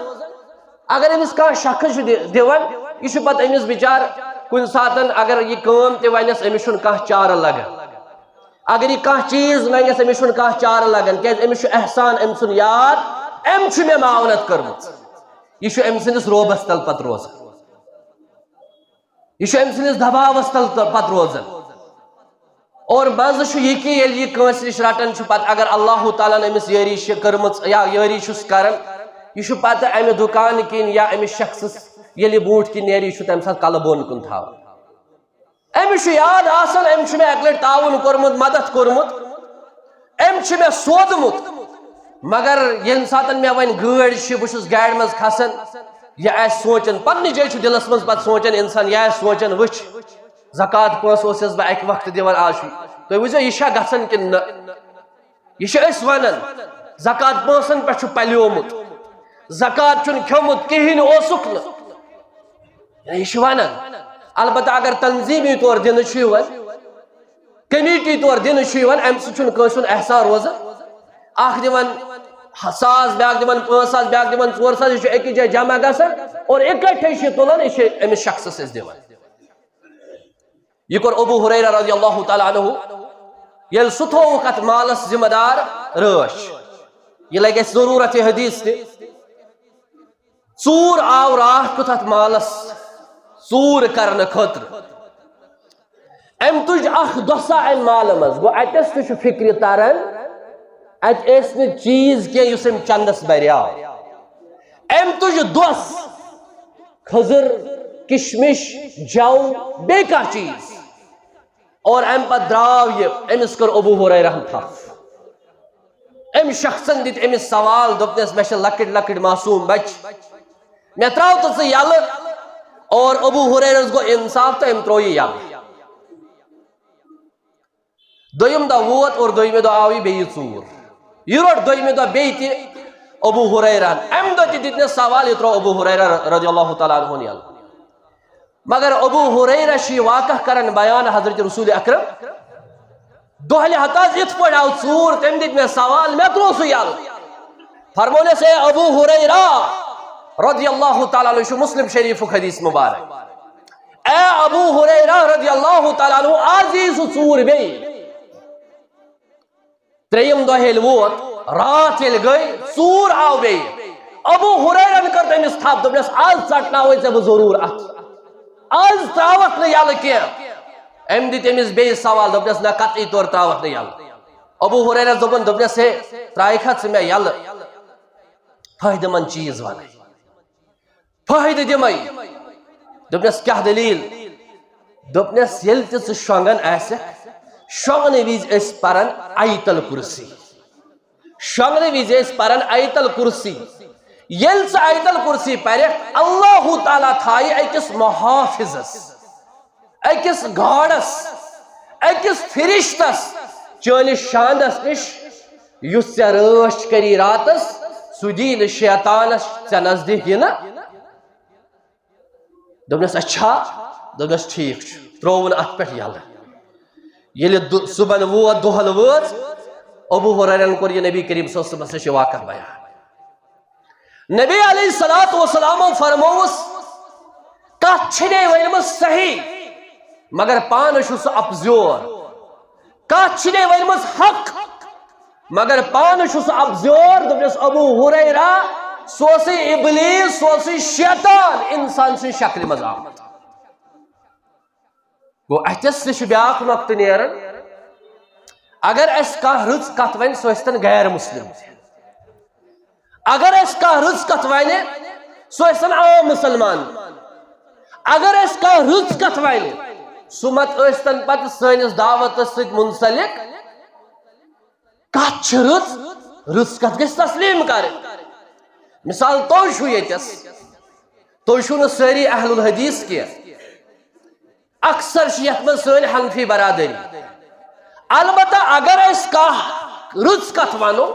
اگر أمِس کانٛہہ شخص چھُ دِ-، دِوان، یہِ چھُ پتہٕ أمِس بِچار کُنہِ ساتہٕ اگر یہِ کٲم تہِ ونٮ۪س، أمِس چھُنہٕ کانٛہہ چارٕ لگان۔ اگر یہِ کانٛہہ چیٖز ونٮ۪س، أمِس چھُنہٕ کانٛہہ چارٕ لگان، کیازِ أمِس چھُ احسان أمۍ سُنٛد یاد، أمۍ چھُ مےٚ معاونت کٔرمٕژ۔ یہِ چھُ أمۍ سٕنٛدِس روبس تل پتہٕ روزان، یہِ چھُ أمۍ سٕنٛدِس دباوس تل تہٕ پتہٕ روزان۔ اور منٛزٕ چھُ یہِ کہِ ییٚلہِ یہِ کٲنٛسہِ نِش رٹان چھُ، پتہٕ اگر اللہ تعالیٰ ہن أمِس یٲری چھِ کٔرمٕژ یا یٲری چھُس کران، یہِ چھُ پتہٕ امہِ دُکانہٕ کِنۍ یا أمِس شخصس ییٚلہِ یہِ بوٗٹھ کِنۍ نیرِ، یہِ چھُ تمہِ ساتہٕ کلہٕ بۄن کُن تھاوان۔ أمِس چھُ یاد آسان، أمۍ چھُ مےٚ اَکہِ لَٹہِ تعاوُن کوٚرمُت، مدد کوٚرمُت، أمۍ چھُ مےٚ سوٗزمُت۔ مگر ییٚمہِ ساتہٕ مےٚ وۄنۍ گٲڑۍ چھِ، بہٕ چھُس گاڑِ منٛز کھسان، یہِ آسہِ سونٛچان، پننہِ جایہِ چھُ دِلس منٛز پتہٕ سونٛچان اِنسان، یہِ آسہِ سونٛچان، وٕچھ، زکوٰۃ پونٛسہٕ اوسُس بہٕ اَکہِ وقتہٕ دِوان، آز چھُ۔ تُہۍ وٕچھزیو، یہِ چھا گژھان کِنہٕ نہ؟ یہِ چھِ أسۍ وَنان، زکوٰۃ پونٛسَن پٮ۪ٹھ چھُ پَلیومُت، زکوٰۃ چھُنہٕ کھیوٚمُت کِہیٖنۍ اوسُکھ نہٕ۔ یہِ چھِ وَنان۔ البتہ اگر تنظیٖمی طور دِنہٕ چھُ یِوان، کمیٹی طور دِنہٕ چھُ یِوان، اَمہِ سۭتۍ چھُنہٕ کٲنٛسہِ ہُنٛد احسان روزان۔ اَکھ دِوان ساس، بیٛاکھ دِوان پانٛژھ ساس، بیٛاکھ دِوان ژور ساس، یہِ چھُ أکِس جایہِ جمع گژھان اور اِکٹھے چھِ یہِ تُلان، یہِ چھِ أمِس شخصس أسۍ دِوان۔ یہِ کوٚر ابو ہریرہ رضی اللہ تعالیٰ عنہ، ییٚلہِ سُہ تھووُکھ اتھ مالس ذمہ دار، رٲچھ۔ یہِ لگہِ اَسہِ ضروٗرت یہِ حدیث تہِ۔ ژوٗر آو راتھ کیُتھ اَتھ مالس ژوٗر کرنہٕ خٲطرٕ۔ أمۍ تُج اکھ دۄسا اَمہِ مالہٕ منٛز۔ گوٚو، اَتٮ۪س تہِ چھُ فِکرِ تران، اَتہِ ٲسۍ نہٕ چیٖز کینٛہہ یُس أمۍ چندس بریو۔ أمۍ تُج دۄس، کھٔزٕر، کشمش، جَو، بیٚیہِ کانٛہہ چیٖز۔ اور اَمہِ پتہٕ درٛاو یہِ، أمِس کٔر ابو ہریرہن تھپھ۔ أمۍ شخصن دِتۍ أمِس سوال، دوٚپنس، "مےٚ چھِ لۄکٕٹۍ لۄکٕٹۍ معصوم بچہِ، مےٚ ترٛاو تہٕ ژٕ یَلہٕ۔" اور ابو ہریرس گوٚو انصاف تہٕ أمۍ ترٛوو یہِ یَلہٕ۔ دوٚیِم دۄہ ووت اور دوٚیمہِ دۄہ آو یہِ بیٚیہِ ژوٗر۔ یہِ روٚٹ دوٚیمہِ دۄہ بیٚیہِ تہِ ابو ہریرہن۔ اَمہِ دۄہ تہِ دِتنس سوال، یہِ ترٛوو ابو ہریرہ رضی اللہ تعالیٰ عنہ یَلہٕ۔ مگر ابو ہریرہ چھُ یہِ واقعہ کران بیان، حضرت رسول اکرم دۄہلہِ ہتہٕ حظ یِتھ پٲٹھۍ آو ژوٗر، تٔمۍ دِتۍ مےٚ سوال، مےٚ ترٛوو سُہ یَلہٕ۔ فرمونس، "اے ابو ہریرہ رضی اللہ تعالیٰ عنہ"، یہِ چھُ مسلم شریفُک حدیث مبارک، "اے ابو ہریرہ رضی اللہ تعالیٰ عنہ، آز یی سُہ ژوٗر بیٚیہِ۔" ترٛیٚیِم دۄہ ییٚلہِ ووت، راتھ ییٚلہِ گٔے، ژوٗر آو بیٚیہِ۔ ابو ہریرن کٔر تٔمِس تھپھ، دوٚپنس، "آز ژٹناوے ژےٚ بہٕ ضروٗر اتھ، آز ترٛاوتھ نہٕ یَلہٕ کینٛہہ۔" أمۍ دِتۍ أمِس بیٚیہِ سوال، دوٚپنس، "نہ، قطعی طور ترٛاوتھ نہٕ یَلہٕ۔" ابو ہریرس دوٚپُن، دوٚپنس، "ہے، ترٛایکھا ژٕ مےٚ یَلہٕ؟ فٲیدٕ مند چیٖز وَنَے۔" فٲیدٕ دِمَے۔ دوٚپنَس، "کیٛاہ دٔلیٖل؟" دوٚپنَس، "ییٚلہِ تہِ ژٕ شۄنٛگان آسٮ۪کھ، شۄنٛگنہٕ وِزِ ٲسۍ پَران آیت الکرسی۔ شۄنٛگنہٕ وِزِ ٲسۍ پَران آیت الکرسی۔ ییٚلہِ ژٕ آیت الکرسی پَرَکھ، اللہ تعالیٰ تھایہِ أکِس محافظَس، أکِس گاڈس، أکِس فرشتس چٲنِس شاندس نِش، یُس ژےٚ رٲچھ کری راتس، سُہ دی نہٕ شیطانس ژےٚ نزدیٖک یِنہٕ۔" دوٚپنس، "اچھا۔" دوٚپنس، "ٹھیٖک چھُ۔" ترٛووُن اتھ پٮ۪ٹھ یلہٕ۔ ییٚلہِ دُ-، صُبحن ووت، دۄہل وٲژ، ابو ہریرن کوٚر یہِ نبی کریم صلی اللہ علیہ وسلمس نِش یہِ واقعہ بیان۔ نبی علیہ الصلوۃ والسلامو فرمووُس، "کتھ چھنے ؤنمٕژ صحیح، مگر پانہٕ چھُ سُہ اپزیور۔ کتھ چھنے ؤنمٕژ حق، مگر پانہٕ چھُ سُہ اپزیور۔" دوٚپنس، "ابو ہریرہ، سُہ اوسُے ابلیس، سُہ اوسُے شیطان انسان سٕنٛزِ شکلہِ منٛز آمُت۔" گوٚو، اتھس تہِ چھُ بیٛاکھ نۄقطہٕ نیران۔ اگر اسہِ کانٛہہ رٕژ کتھ ونہِ، سُہ ٲسۍتن غیر مسلم۔ اگر اسہِ کانٛہہ رٕژ کتھ ونہِ، سُہ ٲسۍتن عام مسلمان۔ اگر اسہِ کانٛہہ رٕژ کتھ ونہِ، سُہ مت ٲسۍتن پتہٕ سٲنِس دعوتس سۭتۍ منسلک۔ کتھ چھِ رٕژ، رٕژ کتھ گژھِ تسلیم کرٕنۍ۔ مثال، تُہۍ چھِو ییٚتٮ۪س، تُہۍ چھِو نہٕ سٲری اہل الحدیث کینٛہہ۔ اکثر چھِ یتھ منٛز سٲنۍ حنفی برادری۔ البتہ اگر أسۍ کانٛہہ رٕژ کتھ ونو،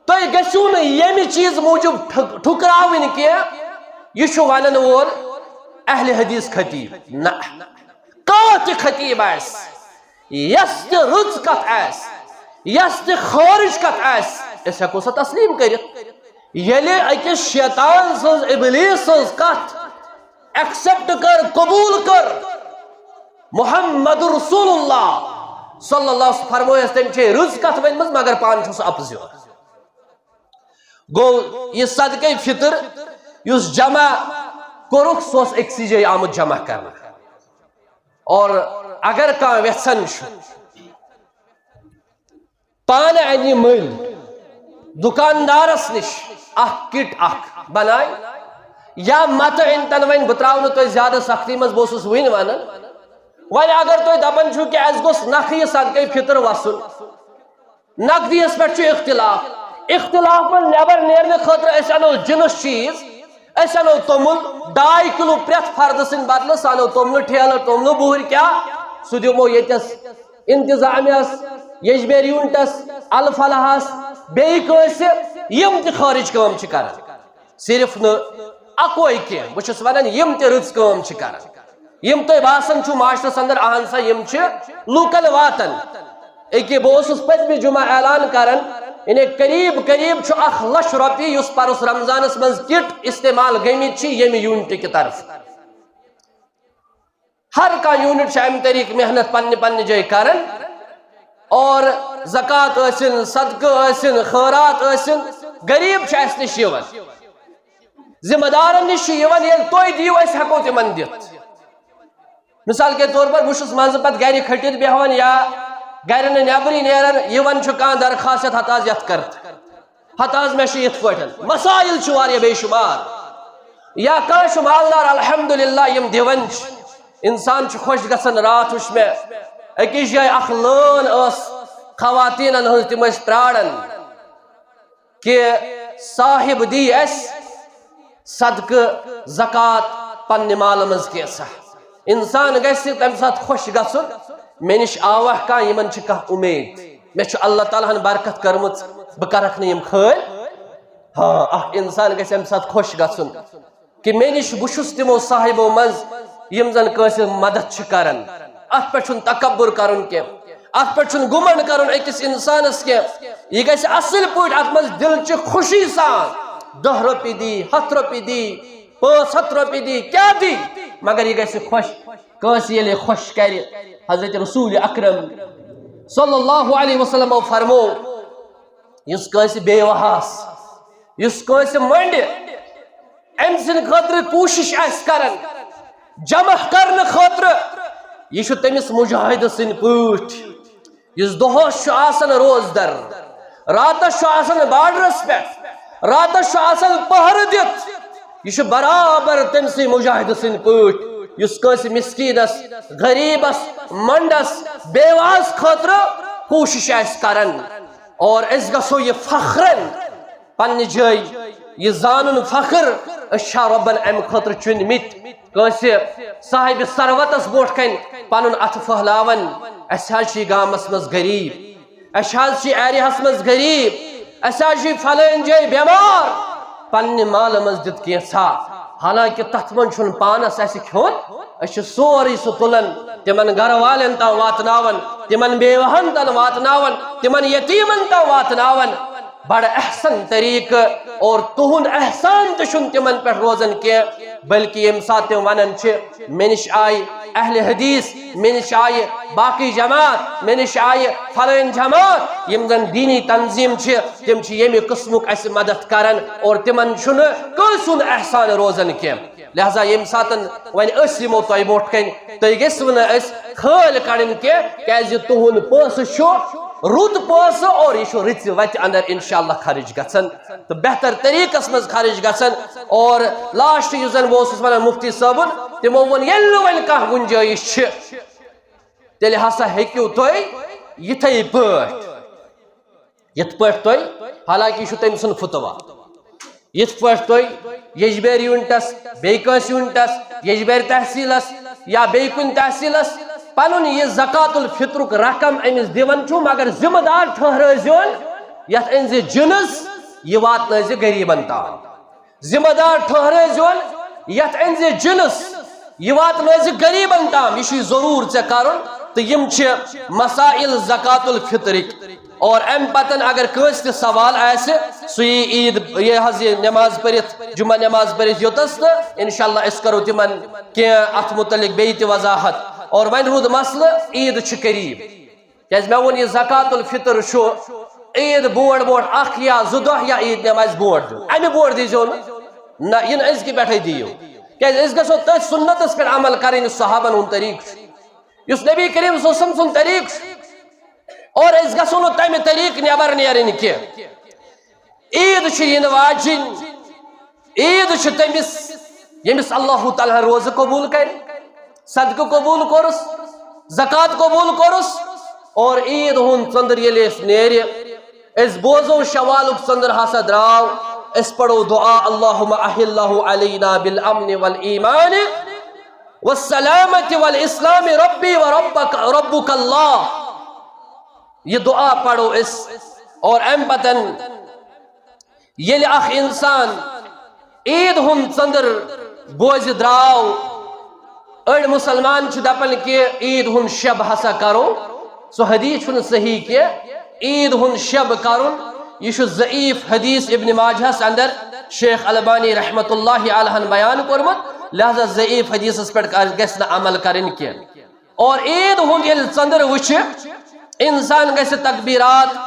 تُہۍ گٔژھِو نہٕ ییٚمہِ چیٖز موٗجوٗب ٹھُک-، ٹھُکراوٕنۍ کینٛہہ، یہِ چھُ ونن وول اہل حدیث خطیب۔ نہ، کانٛہہ تہِ خطیب آسہِ، یۄس تہِ رٕژ کتھ آسہِ، یۄس تہِ خارج کتھ آسہِ، أسۍ ہٮ۪کو سۄ تسلیم کٔرِتھ۔ ییٚلہِ أکِس شیطان سٕنٛز، ابلیس سٕنٛز کتھ ایکسپٹ کٔر، قبول کٔر، محمد رسول اللہ صلی اللہ علیہ وسلم فرمٲیس، تٔمۍ چھے رٕژ کتھ ؤنمٕژ، مگر پانہٕ چھُ سُہ اپزیور۔ گوٚو، یہِ صدقے فطر یُس جمع کوٚرُکھ، سُہ اوس أکسٕے جایہِ آمُت جمع کرنہٕ۔ اور اگر کانٛہہ یژھان چھُ پانہٕ انہِ مٔلۍ دُکاندارس نِش اکھ کِٹ اکھ بناوِ، یا متہٕ أنۍتن، وۄنۍ بہٕ ترٛاوٕ نہٕ تۄہہِ زیادٕ سختی منٛز، بہٕ اوسُس وُنہِ ونان، وۄنۍ اگر تُہۍ دپان چھِو کہِ اسہِ گوٚژھ نکھٕ یہِ صدقے فطر وسُن، نقدیس پٮ۪ٹھ چھُ اختلاف۔ اختلاف منٛز نٮ۪بر نیرنہٕ خٲطرٕ أسۍ انو جنس چیٖز، أسۍ انو توٚمُل، ڈاے کِلوٗ پرٛٮ۪تھ فردٕ سٕنٛدِ بدلہٕ، سُہ انو توٚملہٕ ٹھیلہٕ، توٚملہٕ بُہٕرۍ کیٛاہ، سُہ دِمو ییٚتٮ۪س انتظامیہس، یجبیر یونٹس، الفلاحس، بیٚیہِ کٲنٛسہِ، یِم تہِ خٲرج کٲم چھِ کران۔ صرف نہٕ اکوے کینٛہہ، بہٕ چھُس ونان، یِم تہِ رٕژ کٲم چھِ کران، یِم تۄہہِ باسان چھُو معاشرس اندر، اہن سا، یِم چھِ لوٗکن واتان۔ أکہِ بہٕ اوسُس پٔتمہِ جمعہ اعلان کران، یعنی قریب قریب چھُ اکھ لچھ رۄپیہِ یُس پرُس رمضانس منٛز کِٹ استعمال گٔمٕتۍ چھِ ییٚمہِ یونٹہٕ کہِ طرفہٕ۔ ہر کانٛہہ یونٹ چھِ امہِ طریقہٕ محنت پننہِ پننہِ جایہِ کران۔ اور زکوٰۃ ٲسِن، صدقہٕ ٲسِن، خٲرات ٲسِن، غریٖب چھِ اَسہِ نِش یِوان، ذمہٕ دارن نِش چھِ یِوان، ییٚلہِ تُہۍ دِیِو، أسۍ ہٮ۪کو تِمن دِتھ۔ مثال کے طور پر، بہٕ چھُس منٛزٕ پتہٕ گرِ کھٔٹِتھ بیٚہوان یا گرِ نہٕ نٮ۪برٕے نیران، یِوان چھُ کانٛہہ درخواست، ہتہٕ حظ یتھ کر، ہتہٕ حظ مےٚ چھُ یِتھ پٲٹھۍ، مسائل چھِ واریاہ بے شمار۔ یا کانٛہہ چھُ مالدار، الحمدللہ، یِم دِوان چھِ، انسان چھُ خۄش گژھان۔ راتھ وٕچھ مےٚ أکِس جایہِ اکھ لٲن ٲس خواتیٖنن ہٕنٛز، تِم ٲسۍ پراران کہِ صاحب دی اَسہِ صدقہٕ، زکوٰۃ پننہِ مالہٕ منٛز کینٛژھا۔ انسان گژھِ تمہِ ساتہٕ خۄش گژھُن، مےٚ نِش آوا کانٛہہ، یِمن چھِ کانٛہہ اُمید، مےٚ چھُ اللہ تعالیٰ ہن برکت کٔرمٕژ، بہٕ کرکھ نہٕ یِم خٲلۍ۔ ہاں، اکھ انسان گژھِ امہِ ساتہٕ خۄش گژھُن کہِ مےٚ نِش، بہٕ چھُس تِمو صاحبو منٛز یِم زن کٲنٛسہِ مدد چھِ کران۔ اتھ پٮ۪ٹھ چھُنہٕ تکبر کرُن کینٛہہ، اتھ پٮ۪ٹھ چھُنہٕ گُمنڈ کرُن أکِس انسانس کینٛہہ۔ یہِ گژھِ اصل پٲٹھۍ اتھ منٛز دِلچہِ خوشی سان، دَہ رۄپیہِ دی، ہتھ رۄپیہِ دی، پانٛژھ ہتھ رۄپیہِ دی، کیٛاہ دی، مگر یہِ گژھِ خۄش۔ کٲنٛسہِ ییٚلہِ خۄش کرِ، حضرت رسول اکرم صلی اللہ علیہ وسلمو فرمو، یُس کٲنٛسہِ بیوہ آسہِ، یُس کٲنٛسہِ مۄنڈِ، أمۍ سٕنٛدِ خٲطرٕ کوٗشِش آسہِ کران جمع کرنہٕ خٲطرٕ، یہِ چھُ تٔمِس مجاہدٕ سٕنٛدۍ پٲٹھۍ، یُس دۄہس چھُ آسان روزدر، راتس چھُ آسان بارڈرس پٮ۪ٹھ، راتس چھُ آسان پہرٕ دِتھ، یہِ چھُ برابر تٔمۍ سٕے مجاہدٕ سٕنٛدۍ پٲٹھۍ، یُس کٲنٛسہِ مسکیٖنس، غریٖبس، مۄنڈس، بیواہس خٲطرٕ کوٗشِش آسہِ کران۔ اور أسۍ گژھو یہِ فخرن پننہِ جایہِ یہِ زانُن فخر، أسۍ چھا رۄبن امہِ خٲطرٕ چُنمٕتۍ؟ کٲنٛسہِ صاحبِ ثروتس برونٛٹھ کنہِ پنُن اتھٕ پھٔہلاوان، اسہِ حظ چھِ یہِ گامس منٛز غریٖب، اسہِ حظ چھِ ایریاہس منٛز غریٖب، اسہِ حظ چھِ فلٲنۍ جایہِ بٮ۪مار، پننہِ مالہٕ منٛز دیُت کینٛژھا، حالانکہِ تتھ منٛز چھُنہٕ پانس اسہِ کھیوٚن، أسۍ چھِ سورُے سُہ تُلان، تِمن گرٕ والٮ۪ن تام واتناوان، تِمن بیوہن تام واتناوان، تِمن یتیٖمن تام واتناوان۔ بڑٕ احسن طریقہٕ، اور تُہُنٛد احسان تہِ چھُنہٕ تِمن پٮ۪ٹھ روزان کینٛہہ، بلکہِ ییٚمہِ ساتہٕ تِم ونان چھِ، مےٚ نِش آیہِ اہل حدیث، مےٚ نِش آیہِ باقٕے جماعت، مےٚ نِش آیہِ فلٲنۍ جماعت، یِم زن دینی تنظیٖم چھِ، تِم چھِ ییٚمہِ قٕسمُک اسہِ مدد کران، اور تِمن چھُنہٕ کٲنٛسہِ ہُنٛد احسان روزان کینٛہہ۔ لہذا ییٚمہِ ساتَن وۄنۍ أسۍ یِمو تۄہہِ برونٛٹھ کَنہِ، تُہۍ گٔژھِو نہٕ أسۍ خٲلۍ کَڑٕنۍ کینٛہہ، کیٛازِ تُہُنٛد پونٛسہٕ چھُ رُت پونٛسہٕ اور یہِ چھُ رٕژِ وَتہِ اندر انشاءاللہ خرٕچ گژھان تہٕ بہتر طریٖقَس منٛز خرٕچ گژھان۔ اور لاسٹ یُس زَن بہٕ اوسُس وَنان مُفتی صٲبُن، تِمو ووٚن، ییٚلہِ نہٕ وۄنۍ کانٛہہ گُنجٲیِش چھِ، تیٚلہِ ہسا ہیٚکِو تُہۍ یِتھَے پٲٹھۍ، یِتھ پٲٹھۍ تُہۍ، حالانکہِ یہِ چھُ تٔمۍ سُنٛد فتویٰ، یِتھ پٲٹھۍ تُہۍ یجبیر یوٗنٹس، بیٚیہِ کٲنٛسہِ یوٗنٹس، یجبیر تحصیلس یا بیٚیہِ کُنہِ تحصیلس پنُن یہِ زکات الفطرُک رقم أمِس دِوان چھُو، مگر ذمہٕ دار ٹھٔہرٲوزیون، یتھ أنزِ جنس، یہِ واتنٲوزِ غریبن تام۔ ذمہٕ دار ٹھٔہرٲوزیون، یتھ أنزِ جنس، یہِ واتنٲوزِ غریبن تام، یہِ چھُے ضروٗر ژےٚ کرُن۔ تہٕ یِم چھِ مسائل زکات الفطرٕکۍ۔ اور امہِ پتن اگر کٲنٛسہِ تہِ سوال آسہِ، سُہ یی عیٖد، یہِ حظ یہِ نماز پٔرِتھ، جمعہ نماز پٔرِتھ یوٚتس، تہٕ انشاءاللہ أسۍ کرو تِمن کینٛہہ اتھ متعلق بیٚیہِ تہِ وضاحت۔ اور وۄنۍ روٗد مسلہٕ، عیٖد چھِ قریب۔ کیٛازِ مےٚ ووٚن، یہِ زکات الفطر چھُ عیٖد برونٛٹھ برونٛٹھ اکھ یا زٕ دۄہ یا عیٖد نمازِ برونٛٹھ دیُن، امہِ برونٛٹھ دیٖزیو نہٕ، نہ، یہِ نہٕ أزکہِ پٮ۪ٹھے دِیِو۔ کیٛازِ أسۍ گژھو تٔتھۍ سُنتس پٮ۪ٹھ عمل کرٕنۍ، یُس صحابن ہُنٛد طریٖقہٕ چھُ، یُس نبی کریم صلی اللہ علیہ وسلم سُنٛد طریٖقہٕ چھُ۔ اور أسۍ گژھو نہٕ تمہِ طریٖقہٕ نٮ۪بر نیرٕنۍ کینٛہہ۔ عیٖد چھِ یِنہٕ واجِنۍ، عیٖد چھِ تٔمِس، ییٚمِس اللہ تعالیٰ ہن روزٕ قبوٗل کرِ، صدقہٕ قبوٗل کوٚرُس، زکوٰۃ قبوٗل کوٚرُس، اور عیٖد ہُنٛد ژٔنٛدٕر ییٚلہِ أسۍ نیرِ، أسۍ بوزو شوالُک ژٔنٛدٕر ہسا درٛاو، أسۍ پرو دعا، اللہم احلہ علینا بالامن والایمان والسلامت والاسلام ربی وربک، ربک اللہ۔ یہِ دعا پرو أسۍ، اور امہِ پتن ییٚلہِ اکھ انسان عیٖد ہُنٛد ژٔنٛدٕر بوزِ درٛاو، أڑۍ مُسلمان چھِ دپان کہِ عیٖد ہُنٛد شب ہسا کرو، سُہ حدیث چھُنہٕ صحیح کینٛہہ۔ عیٖد ہُنٛد شب کرُن، یہِ چھُ ضعیف حدیث، ابن ماجہس اندر شیخ البانی رحمۃ اللہ علیہن بیان کوٚرمُت، لہذا ضعیف حدیثس پٮ۪ٹھ گژھِ نہٕ عمل کرٕنۍ کینٛہہ۔ اور عیٖد ہُنٛد ییٚلہِ ژٔنٛدٕر وٕچھِ، انسان گژھِ تکبیرات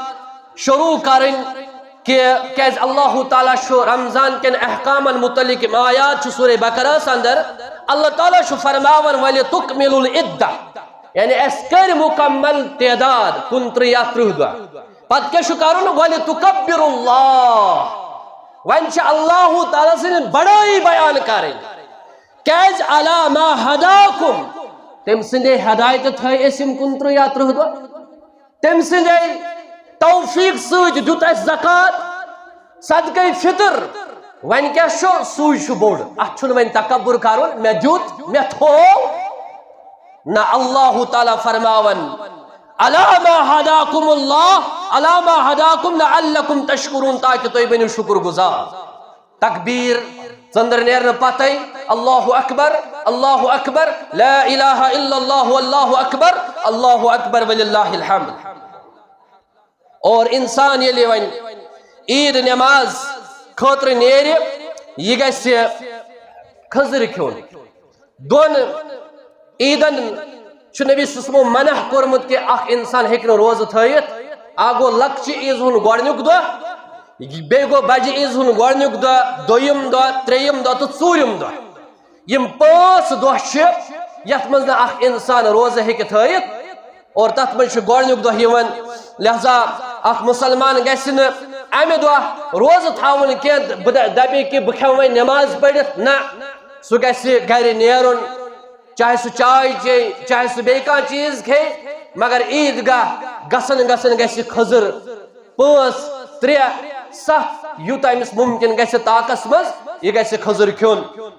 شروع کرٕنۍ، کہ کیازِ اللہ تعالیٰ چھُ رمضان کٮ۪ن احکامن متعلق یِم آیات چھِ سورہ بقرہس اندر، اللہ تعالیٰ چھُ فرماوان، "وَلِتُكْمِلُوا الْعِدَّةَ"، یعنی اَسہِ کٔرۍ مُکمل تعداد کُنترٕہ یا ترٕہ دۄہ۔ پتہٕ کیٛاہ چھُ کرُن؟ "وَلِتُكَبِّرُوا اللَّهَ"، وۄنۍ چھِ اللہ تعالیٰ سٕنٛز بڑٲیی بیان کرٕنۍ۔ کیازِ؟ "عَلَىٰ مَا هَدَاكُمْ"، تٔمۍ سٕنٛدے ہدایتہٕ تھٲے أسۍ یِم کُنترٕہ یا ترٕہ دۄہ۔ تٔمۍ سٕنٛدے توفیق سۭتۍ دیُت اَسہِ زکوٰۃ، صدقے فطر۔ وۄنۍ کیٛاہ چھُ؟ سُے چھُ بوٚڑ۔ اَتھ چھُنہٕ وۄنۍ تکبر کرُن، مےٚ دیُت، مےٚ تھوو۔ نہ، اللہ تعالیٰ فرماوان، "عَلَىٰ مَا هَدَاكُمُ اللَّهُ، عَلَىٰ مَا هَدَاكُمْ لَعَلَّكُمْ تَشْكُرُونَ"، تاکہ تُہۍ بٔنِو شُکر گُزار۔ تکبیر ژٔنٛدٕر نیرنہٕ پتے، اللہ اکبر، اللہ اکبر، لا الہ الا اللہ، اللہ اکبر، اللہ اکبر، وللہ الحمد۔ اور انسان ییٚلہِ وۄنۍ عید نماز خٲطرٕ نیرِ، یہِ گژھِ کھٔزٕر کھیوٚن۔ دۄن عیدن چھُ نبی صلی اللہ علیہ وسلمو منع کوٚرمُت کہ اکھ انسان ہیٚکہِ نہٕ روزٕ تھٲیِتھ۔ اکھ گوٚو لۄکچہِ عیز ہُنٛد گۄڈٕنیُک دۄہ، بیٚیہِ گوٚو بجہِ عیز ہُنٛد گۄڈٕنیُک دۄہ، دوٚیِم دۄہ، ترٛیٚیِم دۄہ تہٕ ژوٗرِم دۄہ۔ یِم پانٛژھ دۄہ چھِ یتھ منٛز نہٕ اکھ انسان روزٕ ہیٚکہِ تھٲیِتھ۔ اور تتھ منٛز چھُ گۄڈٕنیُک دۄہ یِوان۔ لہذا اکھ مسلمان گژھِ نہٕ امہِ دۄہ روزٕ تھاوُن کینٛہہ، بہٕ دَ-، دَپہِ کہِ بہٕ کھٮ۪مہٕ وۄنۍ نماز پٔرِتھ۔ نہ، سُہ گژھِ گرِ نیرُن، چاہے سُہ چاے چیٚیہِ، چاہے سُہ بیٚیہِ کانٛہہ چیٖز کھیٚیہِ، مگر عیٖد گاہ گژھن گژھن گژھِ کھٔزٕر پانٛژھ، ترٛےٚ، ستھ، یوٗتاہ أمِس مُمکِن گژھِ طاقس منٛز، یہِ گژھِ کھٔزٕر کھیوٚن۔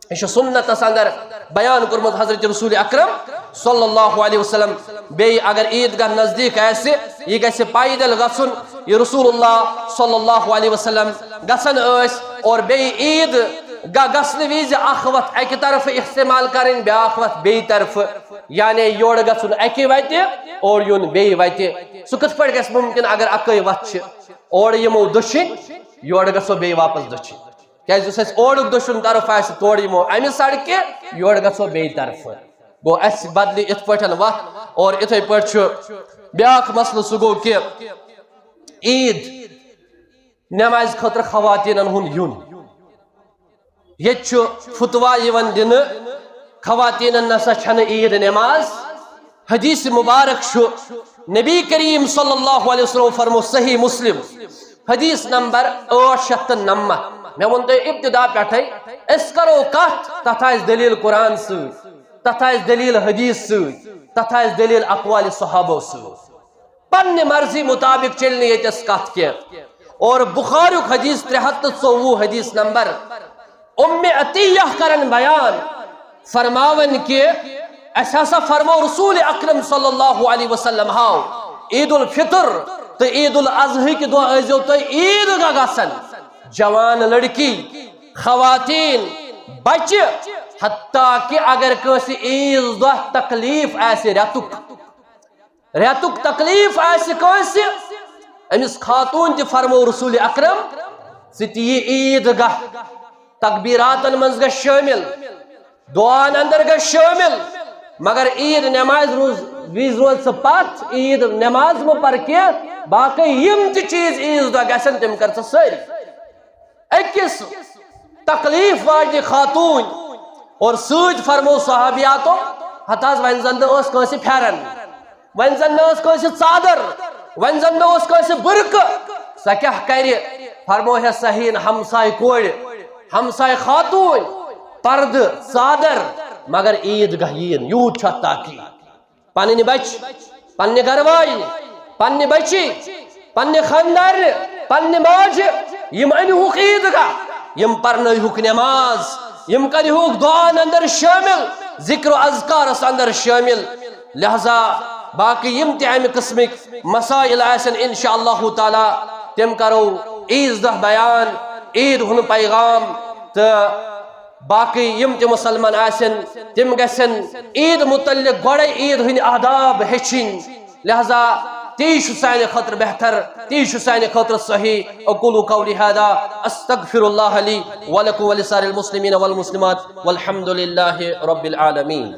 یہِ چھُ سُنتس اندر بیان کوٚرمُت حضرت رسول اکرم صلی اللہ علیہ وسلم۔ بیٚیہِ اگر عیٖد گاہ نزدیٖک آسہِ، یہِ گژھِ پیدل گژھُن۔ یہِ رسول اللہ صلی اللہ علیہ وسلم گژھان ٲسۍ، اور بیٚیہِ عیٖد گاہ گژھنہٕ وِزِ اکھ وَتھ اَکہِ طرفہٕ استعمال کَرٕنۍ، بیٛاکھ وَتھ بیٚیہِ طرفہٕ، یعنی یورٕ گژھُن اَکہِ وَتہِ اور یُن بیٚیہِ وَتہِ۔ سُہ کِتھ پٲٹھۍ گژھِ مُمکِن اگر اَکٕے وَتھ چھِ؟ اورٕ یِمو دٔچھِنۍ، یورٕ گژھو بیٚیہِ واپس دٔچھِنۍ۔ کیٛازِ یُس اَسہِ اورُک دٔچھُن طرف آسہِ، تورٕ یِمو اَمہِ سڑکہِ، یورٕ گژھو بیٚیہِ طرفہٕ۔ گوٚو، اَسہِ بدلہِ یِتھ پٲٹھۍ وَتھ۔ اور یِتھَے پٲٹھۍ چھُ بیٛاکھ مسلہٕ، سُہ گوٚو کہِ عیٖد نمازِ خٲطرٕ خواتیٖنَن ہُنٛد یُن۔ ییٚتہِ چھُ فتویٰ یِوان دِنہٕ، خواتیٖنَن نسا چھَنہٕ عیٖد نماز۔ حدیث مبارک چھُ، نبی کریم صلی اللہ علیہ وسلم فرمو، صحیح مسلم، حدیث نمبر ٲٹھ شیٚتھ تہٕ نَمَتھ۔ مےٚ ووٚن تۄہہِ ابتدا پٮ۪ٹھَے، أسۍ کرو کتھ، تتھ آسہِ دلیل قرآن سۭتۍ، تتھ آسہِ دلیل حدیث سۭتۍ، تتھ آسہِ دلیل اقوال صحابو سۭتۍ۔ پننہِ مرضی مطابق چلہِ نہٕ ییٚتٮ۪س کتھ کینٛہہ۔ اور بخاریُک حدیث ترٛےٚ ہتھ تہٕ ژوٚوُہ، حدیث نمبر، ام عطیہ کرن بیان، فرماوان کہ اَسہِ ہسا فرمو رسول اکرم صلی اللہ علیہ وسلم ہاو، عید الفطر تہٕ عید الاضحی کہِ دۄہ ٲسۍزیو تُہۍ عیٖد گاہ گژھان۔ جوان لڑکی، خواتین، بچہِ، حتیٰ کہ اگر کٲنٛسہِ عیٖذ دۄہ تکلیف آسہِ رٮ۪تُک، رٮ۪تُک تکلیف آسہِ کٲنٛسہِ، أمِس خاتوٗن تہِ فرمو رسول اکرم، ژٕ تہِ یہِ عیٖد گاہ، تکبیراتن منٛز گژھ شٲمِل، دعاہن اندر گژھ شٲمِل، مگر عیٖد نمازِ روز، وِزِ روز ژٕ پتھ، عیٖد نماز مہ پر کینٛہہ، باقٕے یِم تہِ چیٖز عیٖذ دۄہ گژھن، تِم کر ژٕ سٲری۔ أکِس تکلیف واجنہِ خاتوٗنۍ اور سۭتۍ فرمو صحابیاتو، ہتہٕ حظ وۄنۍ زن نہٕ ٲس کٲنٛسہِ پھٮ۪رن، وۄنۍ زن نہٕ ٲس کٲنٛسہِ ژادر، وۄنۍ زن نہٕ اوس کٲنٛسہِ بُرقہٕ، سۄ کیٛاہ کرِ؟ فرمو ہے سۄ ہیٚیِن ہمسایہِ کورِ، ہمسایہِ خاتوٗنۍ، پردٕ، ژادر، مگر عیٖد گاہ یِیِن، یوٗت چھُ اتھ تاکید۔ پنٕنۍ بچہِ، پننہِ گرٕ واجنہِ، پننہِ بچی، پننہِ خاندارنہِ، پننہِ ماجہِ، یِم أنۍہُکھ عیٖد گاہ، یِم پرنٲیہُکھ نماز، یِم کرِہُکھ دعاہن اندر شٲمِل، ذکر و اذکارس اندر شٲمِل۔ لہذا باقٕے یِم تہِ امہِ قٕسمٕکۍ مسائل آسن، انشاء اللہ تعالیٰ تِم کرو عیٖذ دۄہ بیان، عیٖد ہُنٛد پیغام تہٕ باقٕے یِم تہِ مُسلمان آسن، تِم گژھن عیٖد مُتعلق گۄڈَے عیٖد ہٕنٛدۍ آداب ہیٚچھِنۍ۔ لہذا تی چھُ سانہِ خٲطرٕ بہتر، تی چھُ سانہِ خٲطرٕ صحیح۔ أقول قولي هذا، أستغفر الله لي ولكم ولسائر المسلمين والمسلمات، والحمد لله رب العالمين۔